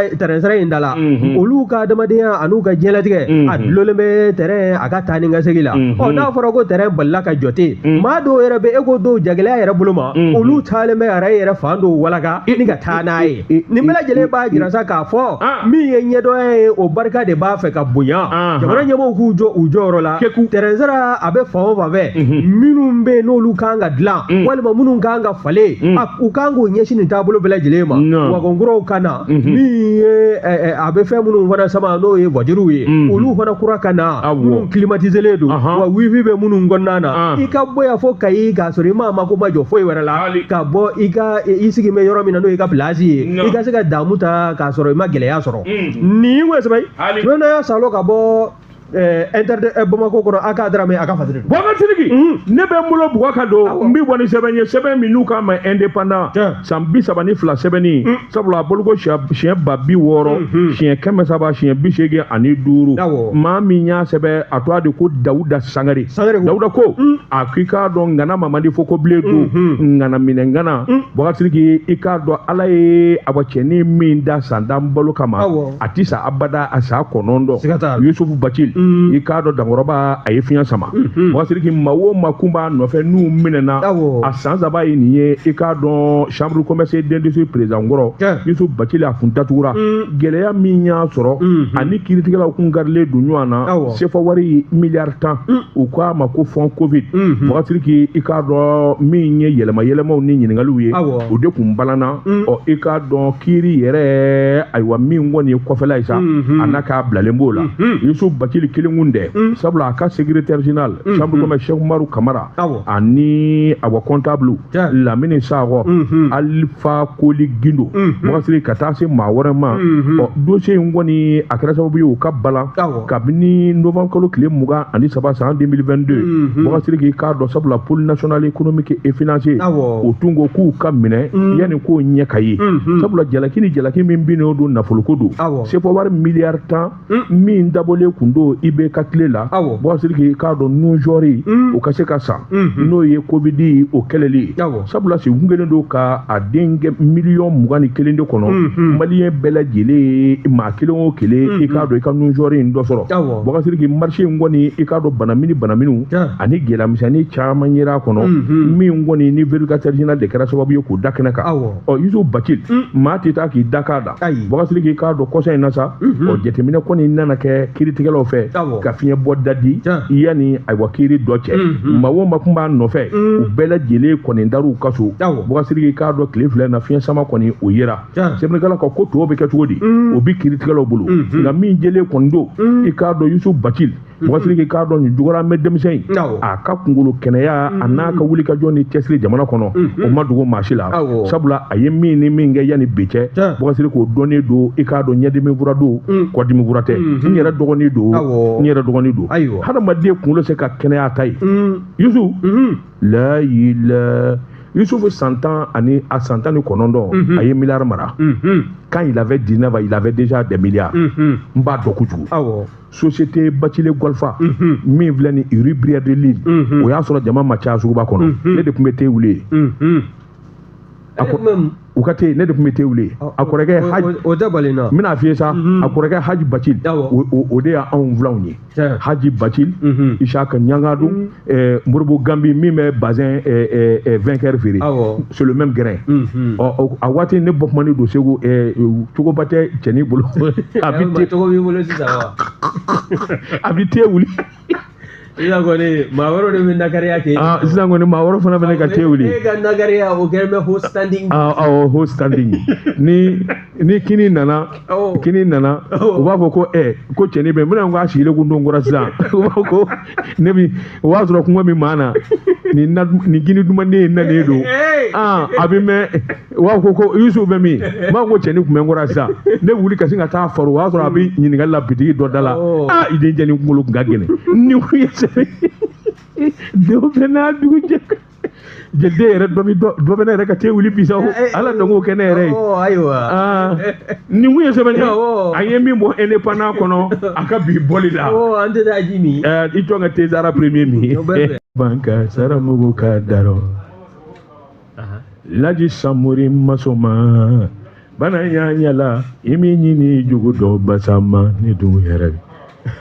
sira in da la, olu ka adamadenya an'u ka diɲɛlatigɛ a dulonlen bɛ terrain a ka taa ni ka segin la. Ɔ n'a fɔra ko terrain balila ka jɔ ten, maa dɔw yɛrɛ bɛ e ko dɔw jagɛlɛya yɛrɛ bolo ma, olu taalen bɛ arayi yɛrɛ fan dɔw walaka ni ka taa n'a ye. Nin bɛɛ lajɛlen b'a jira sa k'a fɔ min ye ɲɛdɔnya ye, o barika de b'a fɛ ka bonya. Jamana ɲɛmɔgɔw k'u jɔ u jɔyɔrɔ la. Terrain sira a bɛ fan o fan fɛ, minnu bɛ yen n'olu kan ka dilan walima minnu kan ka falen, u kan k'o ɲɛsin nin taabolo bɛɛ lajɛlen ma. Wagon kuraw ka na, min ye a bɛ fɛn minnu fana sama n'o ye voitures ye, olu fana kura ka na, minnu climatiselen don, wa wifi bɛ minnu kɔnɔna na. I ka bɔ yan fo Kayi k'a sɔrɔ i ma mako ma jɔ foyi wɛrɛ la, ka bɔ i ka i sigi bɛ yɔrɔ min na n'o y'i ka place ye, i ka se ka damu ta k'a sɔrɔ i ma gɛlɛya sɔrɔ. Nin ko sɛbɛn sɛbɛn y'a salo ka bɔ Inter de Bamako kɔnɔ, a k'a Daramɛ a ka fasiri. Boubacar Sidiki, ne bɛ n bolo bugɔ ka don, n bɛ bɔ ni sɛbɛn ye, sɛbɛn min n'u k'a ma indépendant, san 32 sɛbɛnni, sabula a boloko siɲɛ 60 000 385. Maa min y'a sɛbɛn, a tɔgɔ de ko Dawuda Sangare. Dawuda ko a k'i k'a dɔn ŋana mamadi fo ko bilen don, ŋana minɛ ŋana. Boubacar Sidiki, i k'a dɔn Ala ye awa cɛnin min da san tan balo kama, a ti sa abada, a sa 9. Yusufu Bacili, i k'a dɔn dankɔrɔba a ye fiɲɛ sama. Boubacar Sidiki, maa o maa kun b'a nɔfɛ n'u minɛna, a san 3 ye nin ye. I k'a dɔn chambre commerce d'industrie président kɔrɔ Yusuf Bacili, a kun datugura. Gɛlɛya min y'a sɔrɔ, ani kiiritigɛlaw kun garilen don ɲɔgɔn na, CFA wari miliyari 10, u k'a ma ko fond Covid. Boubacar Sidiki, i k'a dɔn min ye yɛlɛma yɛlɛmaw ni ɲininkaliw ye, o de kun balanna. Ɔ i k'a dɔn kiiri yɛrɛ, ayiwa min kɔni ye kɔfɛla ye sa, a n'a k'a bilalen b'o la. Yusuf Bacili kelen kun dɛ, sabula a ka secrétaire général chambre commerce Cheikh Umaru Kamara ani awa comptable Lamini Sakɔ, Alifa Koli Gindo, Boubacar Sidiki, ka taa se maa wɛrɛ ma. Ɔ dossier in kɔni a kɛra sababu ye u ka balan kabini novembre kalo tile 23 san 2022. Boubacar Sidiki, k'a dɔn sabula pôle national économique et financier o tun ko k'u ka minɛ yanni k'o ɲɛ ka ye, sabula jalaki ni jalaki min binnen don nafoloko don, CFA wari miliyari 10 min dabɔlen kun don IBK ka tile la Boubacar Sidiki i k'a dɔn nujɔri o ka se ka san n'o ye Covid o kɛlɛli ye sabula segu kelen don ka a denkɛ 21 million de kɔnɔ maliyɛn bɛɛ lajɛlen maa kelen o kelen i k'a dɔn i ka nujɔri in dɔ sɔrɔ. Boubacar Sidiki, marché in kɔni, i k'a dɔn banamini banaminiw ani gɛlɛyamisɛnnin caman yera a kɔnɔ, min kɔni ni vérificateur général de kɛra sababu ye k'o da kɛnɛ kan. Ɔ Youssouf Bathily, maa tɛ taa k'i da k'a da. Boubacar Sidiki, i k'a dɔn kɔsa in na sa, ɔ jateminɛ kɔni nana kɛ kiiritigɛlaw fɛ ka fiɲɛ bɔ da di yanni ayiwa kiiri dɔ cɛ. Maa o maa kun b'a nɔfɛ, u bɛɛ lajɛlen kɔni dar'u ka so. Boubacar Sidiki, i k'a dɔn tile 2 na, fiɲɛ sama kɔni o yera. Sɛbɛnnikɛla ka ko tɔw bɛ kɛ cogo di, o bi kiiritigɛlaw bolo. Nka min jɛlen kɔni don, i k'a dɔn Youssouf Bathily, Boubacar Sidiki, i k'a dɔn nin jugura mɛ denmisɛn in, a ka kunkolo kɛnɛya a n'a ka wulikajɔ ni cɛsiri jamana kɔnɔ, o ma dogo maa si la, sabula a ye min ni min kɛ yanni bi cɛ, Boubacar Sidiki, o dɔnnen don. I k'a dɔn ɲɛdimi fura don, kɔdimi fura tɛ. N yɛrɛ dɔgɔnin don, n yɛrɛ dɔgɔnin don. Hadamaden kunkolo se ka kɛnɛya ta ye. Youssouf layila, Youssouf san 10 ani a san 19, a ye milliard mara. Quand il avait 19 ans, il avait déjà des milliards. N b'a dɔn kojugu. Société Bathily Golfa min filɛ ni rue Brière de Lille, o y'a sɔrɔ jama ma caya suguba kɔnɔ, ne de tun bɛ te wuli yen. U ka te, ne de tun bɛ te wuli. A kɔrɔkɛ Haji O tɛ bali na. N bɛna f'i ye sa, a kɔrɔkɛ Haji Bathily, o de y'anw filanw ye. Haji Bathily, Isaka Ɲangadu, Moribo Gambi min bɛ bazin vainqueur feere, c'est le même grain. Ɔ a waati ne bɔ kumani don Segu, cogoba tɛ cɛnin bolo, a bɛ te Cogo b'i bolo sisan wa? A bɛ te wuli. Sisan kɔni, maa wɛrɛw de bɛ nakariya kɛ. Ah, sisan kɔni, maa wɛrɛ fana bɛ ne ka te wuli. E ka nakariya o kɛlen bɛ haut standing. Ah, awɔ, haut standing. Ni kini nana, kini nana, u b'a fɔ ko ko cɛnin bɛ n bɛna, ko a sigilen kun don kɔrɔ sisan, u b'a fɔ ko ne bi, o b'a sɔrɔ kungo min maa na nin na, nin kini dumanden in nalen don. Ah, a bɛ mɛn, u b'a fɔ ko Youssouf bɛ min? N b'a fɔ ko cɛnin kun bɛ n kɔrɔ sisan. Ne bɛ wuli ka sin ka taa faro, o y'a sɔrɔ a bɛ ɲininkali la bitigi dɔ da la. Ah, i den cɛnin kunkolo kun ka gɛlɛn ni kun ye sɛbɛn denw bɛ n'a dugu jɛ, jeliden yɛrɛ dɔ bɛ dɔ bɛ ne yɛrɛ ka te wuli bi sa, ala dɔn k'o kɛ ne yɛrɛ ye. Ayiwa. Nin kun ye sɛbɛn ye, a ye min bɔ indépendant kɔnɔ a ka bi bɔli la. An tɛ taa ji min. I jɔn ka te sara premier min banka saramugu ka darɔ Laji Samori Masoma bana y'a ɲɛla i min ɲini jugu dɔ basama ni dun yɛrɛ bi.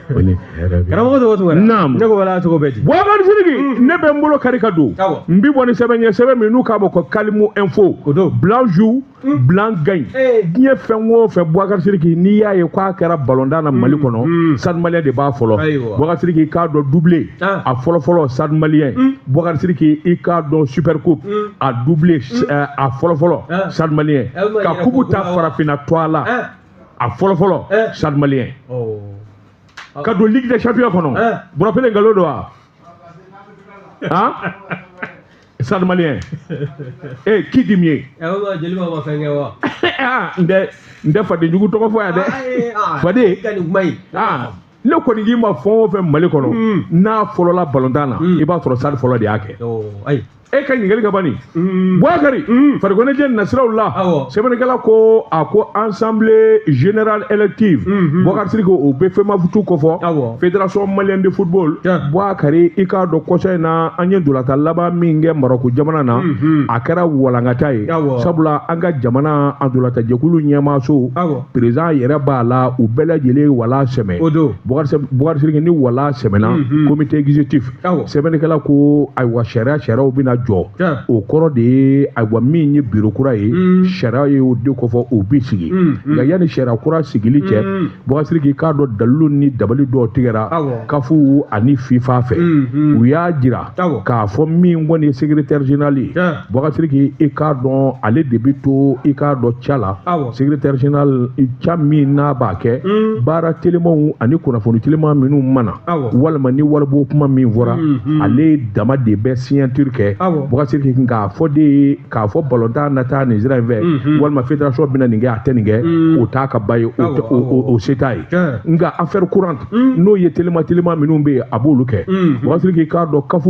Karamɔgɔ tɔgɔ tuguni? Naam. Ne ko wala cogo bɛ di? Boubacar Sidiki, ne bɛ n bolo kari ka don. N bi bɔ ni sɛbɛn ye, sɛbɛn min n'u k'a ma ko Kalimu Info. O don. Blanc joue, blanc gagne. Diɲɛ fɛn o fɛn, Boubacar Sidiki, n'i y'a ye k'a kɛra ballontan na Mali kɔnɔ, Stade Malien de b'a fɔlɔ. Boubacar Sidiki, i k'a dɔn doublé a fɔlɔ fɔlɔ, Stade Malien. Boubacar Sidiki, i k'a dɔn Super Coupe a doublé a fɔlɔ fɔlɔ, Stade Malien. Ka coupe ta farafinna tɔgɔ la, a fɔlɔ fɔlɔ, Stade Malien. Ka don Ligue des Champions kɔnɔ, Burapele, nkalon don wa? Han, Stade Malien, qui dit mieux? Jeliba ma fɛn kɛ wa? Ah, n tɛ faden jugu tɔgɔ fɔ yan dɛ, faden. Ka nin kuma in. Ah, ne kɔni k'i ma, fɛn o fɛn Mali kɔnɔ n'a fɔlɔla balontan na, i b'a sɔrɔ Stade fɔlɔ de y'a kɛ. Ayi. E ka ɲininkali ka ban nin. Boubacar, farikoloɲɛnajɛ nasiraw la, sɛbɛnnikɛla ko a ko assemblée générale élective, Boubacar Sidiki, o bɛ FEMAFOOT kofɔ, fédération malienne de football. Boubacar, i k'a dɔn kɔsa in na, an ye ndolatan laban min kɛ Maroc jamana na, a kɛra walankata ye, sabula an ka jamana a ndolatanjɛkulu ɲɛmaaso, président yɛrɛ b'a la, u bɛɛ lajɛlen wala sɛmɛ. Boubacar Sidiki, ni wala sɛmɛna, comité exécutif, sɛbɛnnikɛla ko ayiwa, sariyaw bɛna jɔ. O kɔrɔ de ye ayiwa, min ye biro kura ye, sariya ye o de kofɔ, o bi sigi. Nka yanni sariya kura sigili cɛ, Boubacar Sidiki, k'a dɔn dalilu ni dabali dɔw tigɛra CAF ani FIFA fɛ. U y'a jira k'a fɔ min kɔni ye secrétaire général ye, Boubacar Sidiki, i k'a dɔn ale de bi to, i k'a dɔn ca la, secrétaire général ca min n'a b'a kɛ baara telimanw ani kunnafoni teliman minnu mana, walima ni waribɔ kuma min fɔra, ale dama de bɛ signature kɛ. Boubacar Sidiki k'a fɔ de k'a fɔ balontan na taa nin sira in fɛ walima fédération bɛna nin kɛ a tɛ nin kɛ o t'a ka ba ye o se t'a ye nka affaire courante n'o ye telima telima minnu bɛ yen a b'olu kɛ Boubacar Sidiki k'a dɔn CAF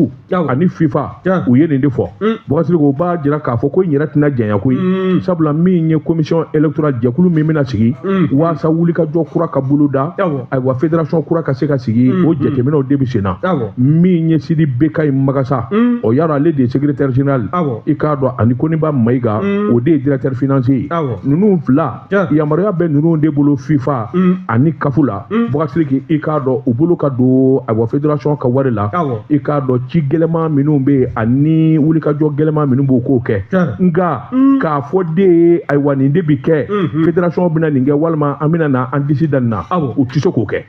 ani FIFA u ye nin de fɔ Boubacar Sidiki o b'a jira k'a fɔ ko n yɛrɛ tɛna jɛnya koyi sabula min ye commission électorale jɛkulu min bɛna sigi waasa wulikajɔ kura ka bolo da ayiwa fédération kura ka se ka sigi o jateminɛw de bɛ sen na min ye Sidi Bekayi Magasa o y'a dɔn ale de ye secrétaire général i k'a dɔn ani Koniba Mayiga o de ye directeur financier ye ninnu fila yamaruya bɛ ninnu de bolo FIFA ani CAF la Boubacar Sidiki i k'a dɔn u bolo ka don ayiwa fédération ka wari la i k'a dɔn ci gɛlɛman minnu bɛ yen ani wulikajɔ gɛlɛman minnu b'o k'o kɛ nka k'a fɔ de ye ayiwa nin de bi kɛ fédération bɛna nin kɛ walima an bɛna na an disi da nin na u tɛ se k'o kɛ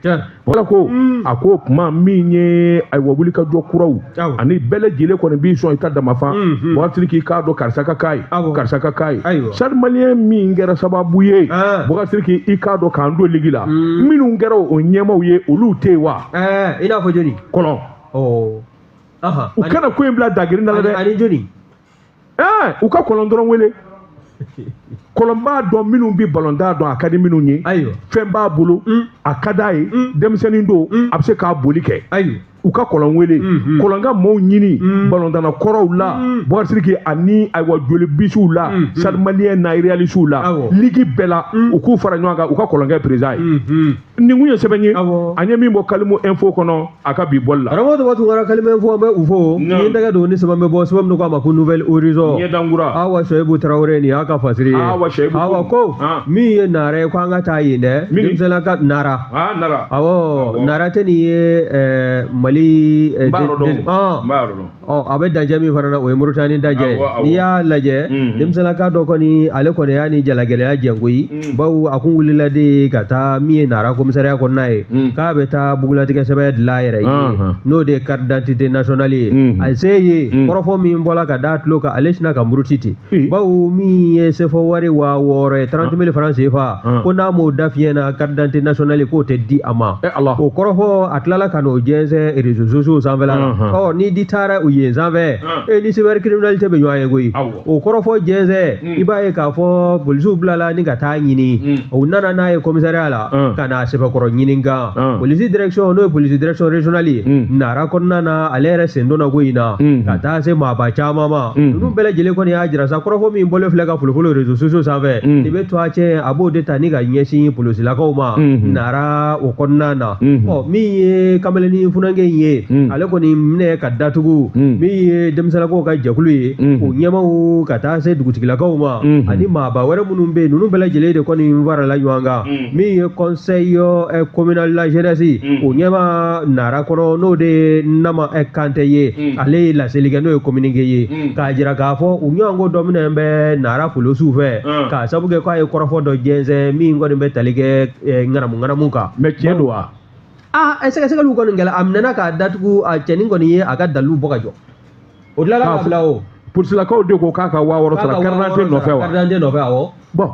wala ko a ko kuma min ye ayiwa wulikajɔ kuraw ani bɛɛ lajɛlen kɔni b'i sɔn i ta damafan Boubacar Sidiki k'a dɔn karisa ka k'a ye karisa ka k'a ye Stade Malien min kɛra sababu ye Boubacar Sidiki i k'a dɔn k'an don ligi la minnu kɛra o ɲɛmaaw ye olu tɛ yen wa i n'a fɔ jɔni kɔlɔn u kana ko in bila dagirin da la dɛ ani jɔni u ka kɔlɔn dɔrɔn wele kɔlɔn b'a dɔn minnu bɛ balontan dɔn a ka di minnu ye fɛn b'a bolo a ka d'a ye denmisɛnnin don a bɛ se k'a boli kɛ u ka kɔlɔn wele kɔlɔn ka maaw ɲini balontanna kɔrɔw la Boubacar Sidiki ani ayiwa jolibisiw la Stade Malien na réalisiw la ligue bɛɛ la u k'u fara ɲɔgɔn kan u ka kɔlɔn kɛ président ye nin kun ye sɛbɛn ye an ye min bɔ Kalimu Info kɔnɔ a ka bi bɔli la karamɔgɔ Toba Tunkara Kalimu Info an bɛ u fo ni n tɛgɛ don ni sɛbɛn bɛ bɔ sɛbɛn min ko a ma ko Nouvel Horizon ɲɛdankura Awa Seyibu Tarawele nin y'a ka fasiri ye Awa Seyibu awa ko min ye Nara ye ko an ka taa yen dɛ denmisɛnnin ka Nara Nara awɔ Nara tɛ nin ye Mali a bɛ dancɛ min fana na o ye Mauritanie dancɛ ye n'i y'a lajɛ denmisɛnninka dɔ kɔni ale kɔni y'a ni jalagɛlɛya jɛn koyi bawo a kun wulila de ka taa min ye Nara commissariat kɔnɔna ye k'a bɛ taa bugulatigɛ sɛbɛn dilan a yɛrɛ ye n'o de ye carte d'identité nationale ye a se ye kɔrɔfɔ min bɔla ka d'a tulo kan ale sinna ka muruti ten bawo min ye CFA wari 6000 ye 30 000 francs CFA ko n'a m'o da fiɲɛ na carte d'identité nationale k'o tɛ di a ma o kɔrɔfɔ a tilala ka n'o jɛnsɛn réseaux sociaux sanfɛla la ni di taara u yen sanfɛ e ni cybercriminalité bɛ ɲɔgɔn ye koyi o kɔrɔfɔ jɛnsɛn i b'a ye k'a fɔ polisiw bilala ni ka taa ɲini u nana n'a ye commissariat la ka n'a sɛbɛkɔrɔ ɲininka polisi direction n'o ye polisi direction régionale ye Nara kɔnɔna na ale yɛrɛ sen donna ko in na ka taa se maaba caman ma ninnu bɛɛ lajɛlen kɔni y'a jira sa kɔrɔfɔ min bɔlen filɛ ka folofolo réseaux sociaux sanfɛ i bɛ to a cɛ a b'o de ta ni ka ɲɛsin polisilakaw ma Nara o kɔnɔna na ɔ min ye kamalennin funankɛ in ye ale kɔni minɛ ka datugu min ye denmisɛnninlakaw ka jɛkulu ye o ɲɛmaw ka taa se dugutigilakaw ma ani maaba wɛrɛ minnu bɛ yen ninnu bɛɛ lajɛlen de kɔni farala ɲɔgɔn kan min ye conseil communal la jeunesse o ɲɛma Nara kɔnɔ n'o de ye Nama Kante ye ale ye laseli kɛ n'o ye communiqué ye k'a jira k'a fɔ u ɲɔgɔnko dɔ minɛ bɛ Nara polisiw fɛ k'a sabu kɛ k'a ye kɔrɔfɔ dɔ jɛnsɛn min kɔni bɛ tali kɛ ŋanamu ŋanamu kan mais tiɲɛ don wa sɛgɛsɛgɛliw kɔni kɛla a minɛna k'a datugu a cɛnin kɔni ye a ka dalilu bɔ ka jɔ o tilala k'a bila o polisilakaw de ko k'a ka 6000 sara carte d'identité nɔfɛ wa carte d'identité nɔfɛ awɔ bon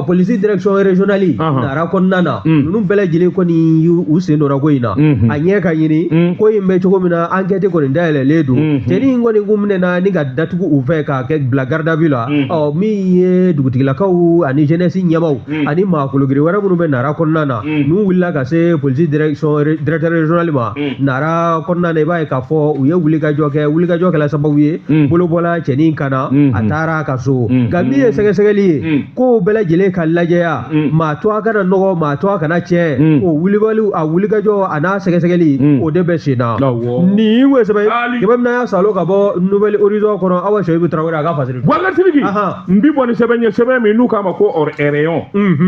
polisi direction régionale Nara kɔnɔna na ninnu bɛɛ lajɛlen kɔni y'u sen donna ko in na a ɲɛ ka ɲini ko in bɛ cogo min na enquête kɔni dayɛlɛlen don cɛnin in kɔni kun minɛna ni ka datugu u fɛ k'a kɛ bila garde à vue la min ye dugutigilakaw ani jeunesse ɲɛmaaw ani maa kologiri wɛrɛ minnu bɛ Nara kɔnɔna na n'u wulila ka se polisi direction directeur régional ma Nara kɔnɔna na i b'a ye k'a fɔ u ye wulikajɔ kɛ wulikajɔ kɛla sababu ye bolo bɔla cɛnin kan na a taara a ka so nka min ye sɛgɛsɛgɛli ye kow bɛɛ lajɛlen ka lajɛya maa to a kana nɔgɔ maa to a kana tiɲɛ o wulibali a wulikajɔ a n'a sɛgɛsɛgɛli o de bɛ sen na nin ye sɛbɛn ye min y'a salo ka bɔ Nouvel Horizon kɔnɔ Awa Seyibu Tarawele a ka fasiri Boubacar Sidiki n bi bɔ ni sɛbɛn ye sɛbɛn min n'u k'a ma ko rayon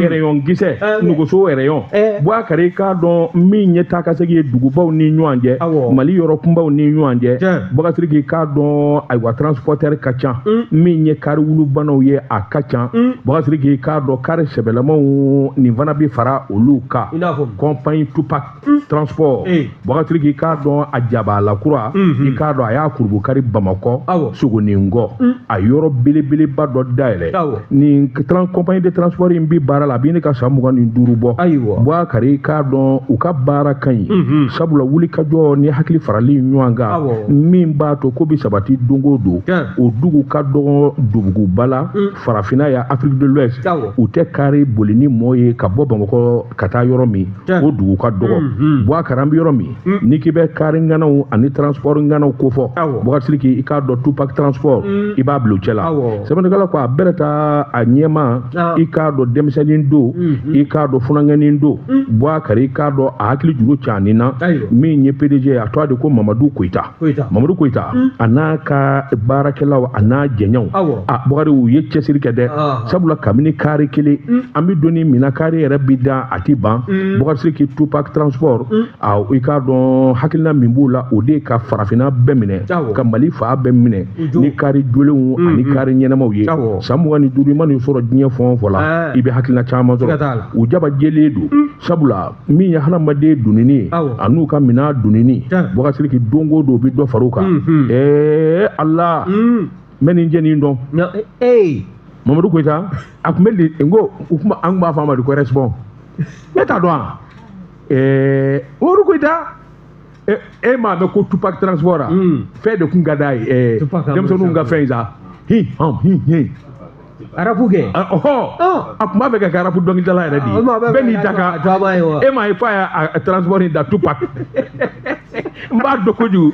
rayon kisɛ nuguso rayon Boubacar i k'a dɔn min ye taa ka segin ye dugubaw ni ɲɔgɔn cɛ Mali yɔrɔ kunbaw ni ɲɔgɔn cɛ Boubacar Sidiki i k'a dɔn ayiwa transporteur ka ca min ye kari wulubanaw ye a ka ca Boubacar Sidiki i k'a k'a dɔn kari sɛbɛlamaw nin fana bɛ fara olu kan compagnie Tupac transport Boubacar Sidiki i k'a dɔn a jabala kura i k'a dɔn a y'a kurubukari Bamakɔ Sogoninkɔ a yɔrɔ belebeleba dɔ dayɛlɛ nin compagnie de transport in bi baara la a bɛ ɲini ka san 25 bɔ Boubacar i k'a dɔn u ka baara ka ɲi sabula wulikajɔ ni hakili farali ɲɔgɔn kan min b'a to ko bɛ sabati don o don o dugu ka dɔgɔ duguba la farafinna ya Afrique de l'Ouest u tɛ kari boli ni mɔɔ ye ka bɔ Bamakɔ ka taa yɔrɔ min o dugu ka dɔgɔ Boubacar an bɛ yɔrɔ min n'i k'i bɛ kari ŋanaw ani transport ŋanaw kofɔ Boubacar Sidiki i k'a dɔn Tupac transport i b'a bila o cɛ la sɛbɛnnikɛla ko a bɛrɛ taa a ɲɛma i k'a dɔn denmisɛnnin don i k'a dɔn funankɛnin don Boubacar i k'a dɔn a hakili juru canin na min ye PDG a tɔgɔ de ko Mamadu Koyita Mamadu Koyita a n'a ka baarakɛlaw a n'a jɛɲɔgɔnw a Boubacar u ye cɛsiri kɛ dɛ sabula kabini kari kelen an bɛ don min na kari yɛrɛ bi da a ti ban Boubacar Sidiki Tupac transport i k'a dɔn hakilina min b'u la o de ye ka farafinna bɛɛ minɛ ka Mali fa bɛɛ minɛ ni kari jolenw ani kari ɲɛnamaw ye san 25 i ma nin sɔrɔ diɲɛ fɛn o fɛn la i bɛ hakilina caman sɔrɔ u jaba jɛlen don sabula min ye hadamaden donini ye a n'u ka minɛn donini Boubacar Sidiki don o don u bɛ dɔ far'u kan Ala n bɛ nin jɛni dɔn Mamadu Koyita a tun bɛ n ko u tun an tun b'a fɔ a ma de ko respond ne t'a dɔn Mamadu Koyita e m'a mɛn ko Tupac transport fɛn de tun ka d'a ye denmisɛnninw ka fɛn in sa hi hɔn hi hi arabu kɛ a tun b'a fɛ ka kɛ arabu dɔnkilidala yɛrɛ de ye bɛɛ n'i da kan e m'a ye f'a y'a transport in da Tupac n b'a dɔn kojugu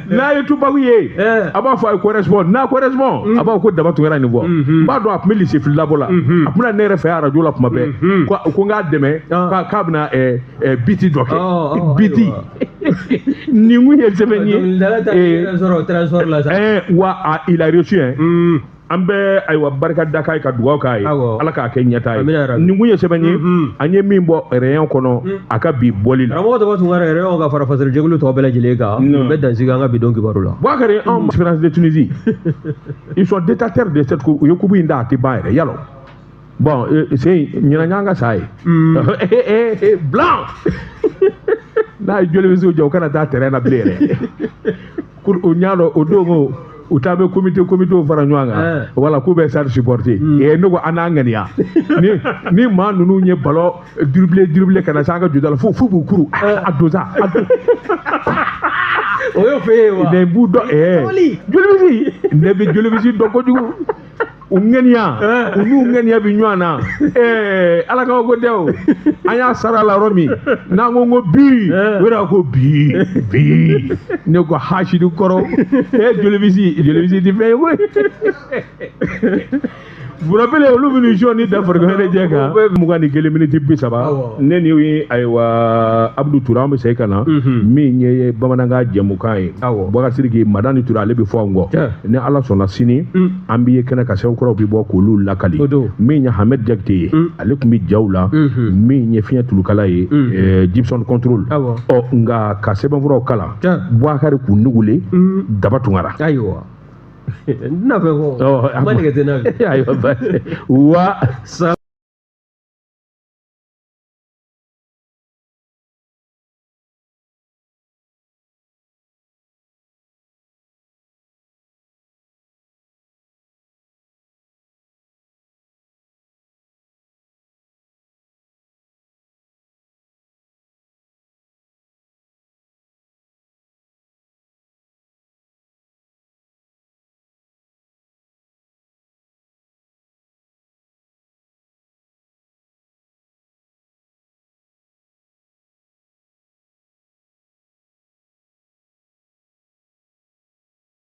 n'a ye Tupac ye a b'a fɔ a ye correspond n'a correspond a b'a fɔ ko Daba Tunkara nin fɔ n b'a dɔn a tun bɛ lycée fililabɔ la a tun bɛna ne yɛrɛ fɛ arajo la kuma bɛɛ ko n k'a dɛmɛ k'a bɛna biti dɔ kɛ biti nin kun ye sɛbɛn ye wa il a reçu hein an bɛ ayiwa barika da k'a ye ka dugawu k'a ye ala k'a kɛ ɲɛtaa ye nin kun ye sɛbɛn ye an ye min bɔ rayon kɔnɔ a ka bi bɔli la karamɔgɔ Daba Tunkara rayon ka fara fasalijɛkulu tɔ bɛɛ lajɛlen kan nin bɛ dan sigi an ka bi don kibaru la Boubacar anw Espérance de Tunisie ils sont détenteurs de cette coupe u ye coupe in da a tɛ ban yɛrɛ yalɔ bon c'est ɲinan y'an ka sa ye blanc n'a ye joli bɛ se o jɔ u kana taa terrain na bilen yɛrɛ o ɲa dɔn o don ko u taa bɛ comité fara ɲɔgɔn kan wala k'u bɛ sari supporter ne ko an n'a ŋaniya ni maa ninnu ye ballon dribble ka na se an ka juda la fo b'u kuru a don sa o y'o fɛ yen wa ne b'u dɔn jolibisi ne bɛ jolibisi dɔn kojugu u ŋaniya u n'u ŋaniya bɛ ɲɔgɔn na ala ka ko tɛ o an y'a sara la yɔrɔ min n'an ko bi o yɛrɛ ko bi bi ne ko hasidu kɔrɔ jolibisi ti fɛn ye koyi Burabele olu bɛ nin ni da farikolo ɲɛnajɛ kan 21:30 ne ni ayiwa Abdou Touré an bɛ segin ka na min ye bamanankan jɛmukan ye Boubacar Sidiki Madani Touré ale bɛ fɔ an kɔ ni Ala sɔnna sini an bɛ ye kɛnɛ ka sɛbɛn kuraw bɛ bɔ k'olu lakali min ye Hamed Jakite ye ale tun bɛ jaw la min ye fiɲɛ tulukala ye Gibson Control ɔ nka ka sɛbɛnfuraw kalan Boubacar k'u nugulen Daba Tunkara ayiwa n tɛna fɛn fɔ ma nɛgɛ tɛ n na ayiwa wa sa.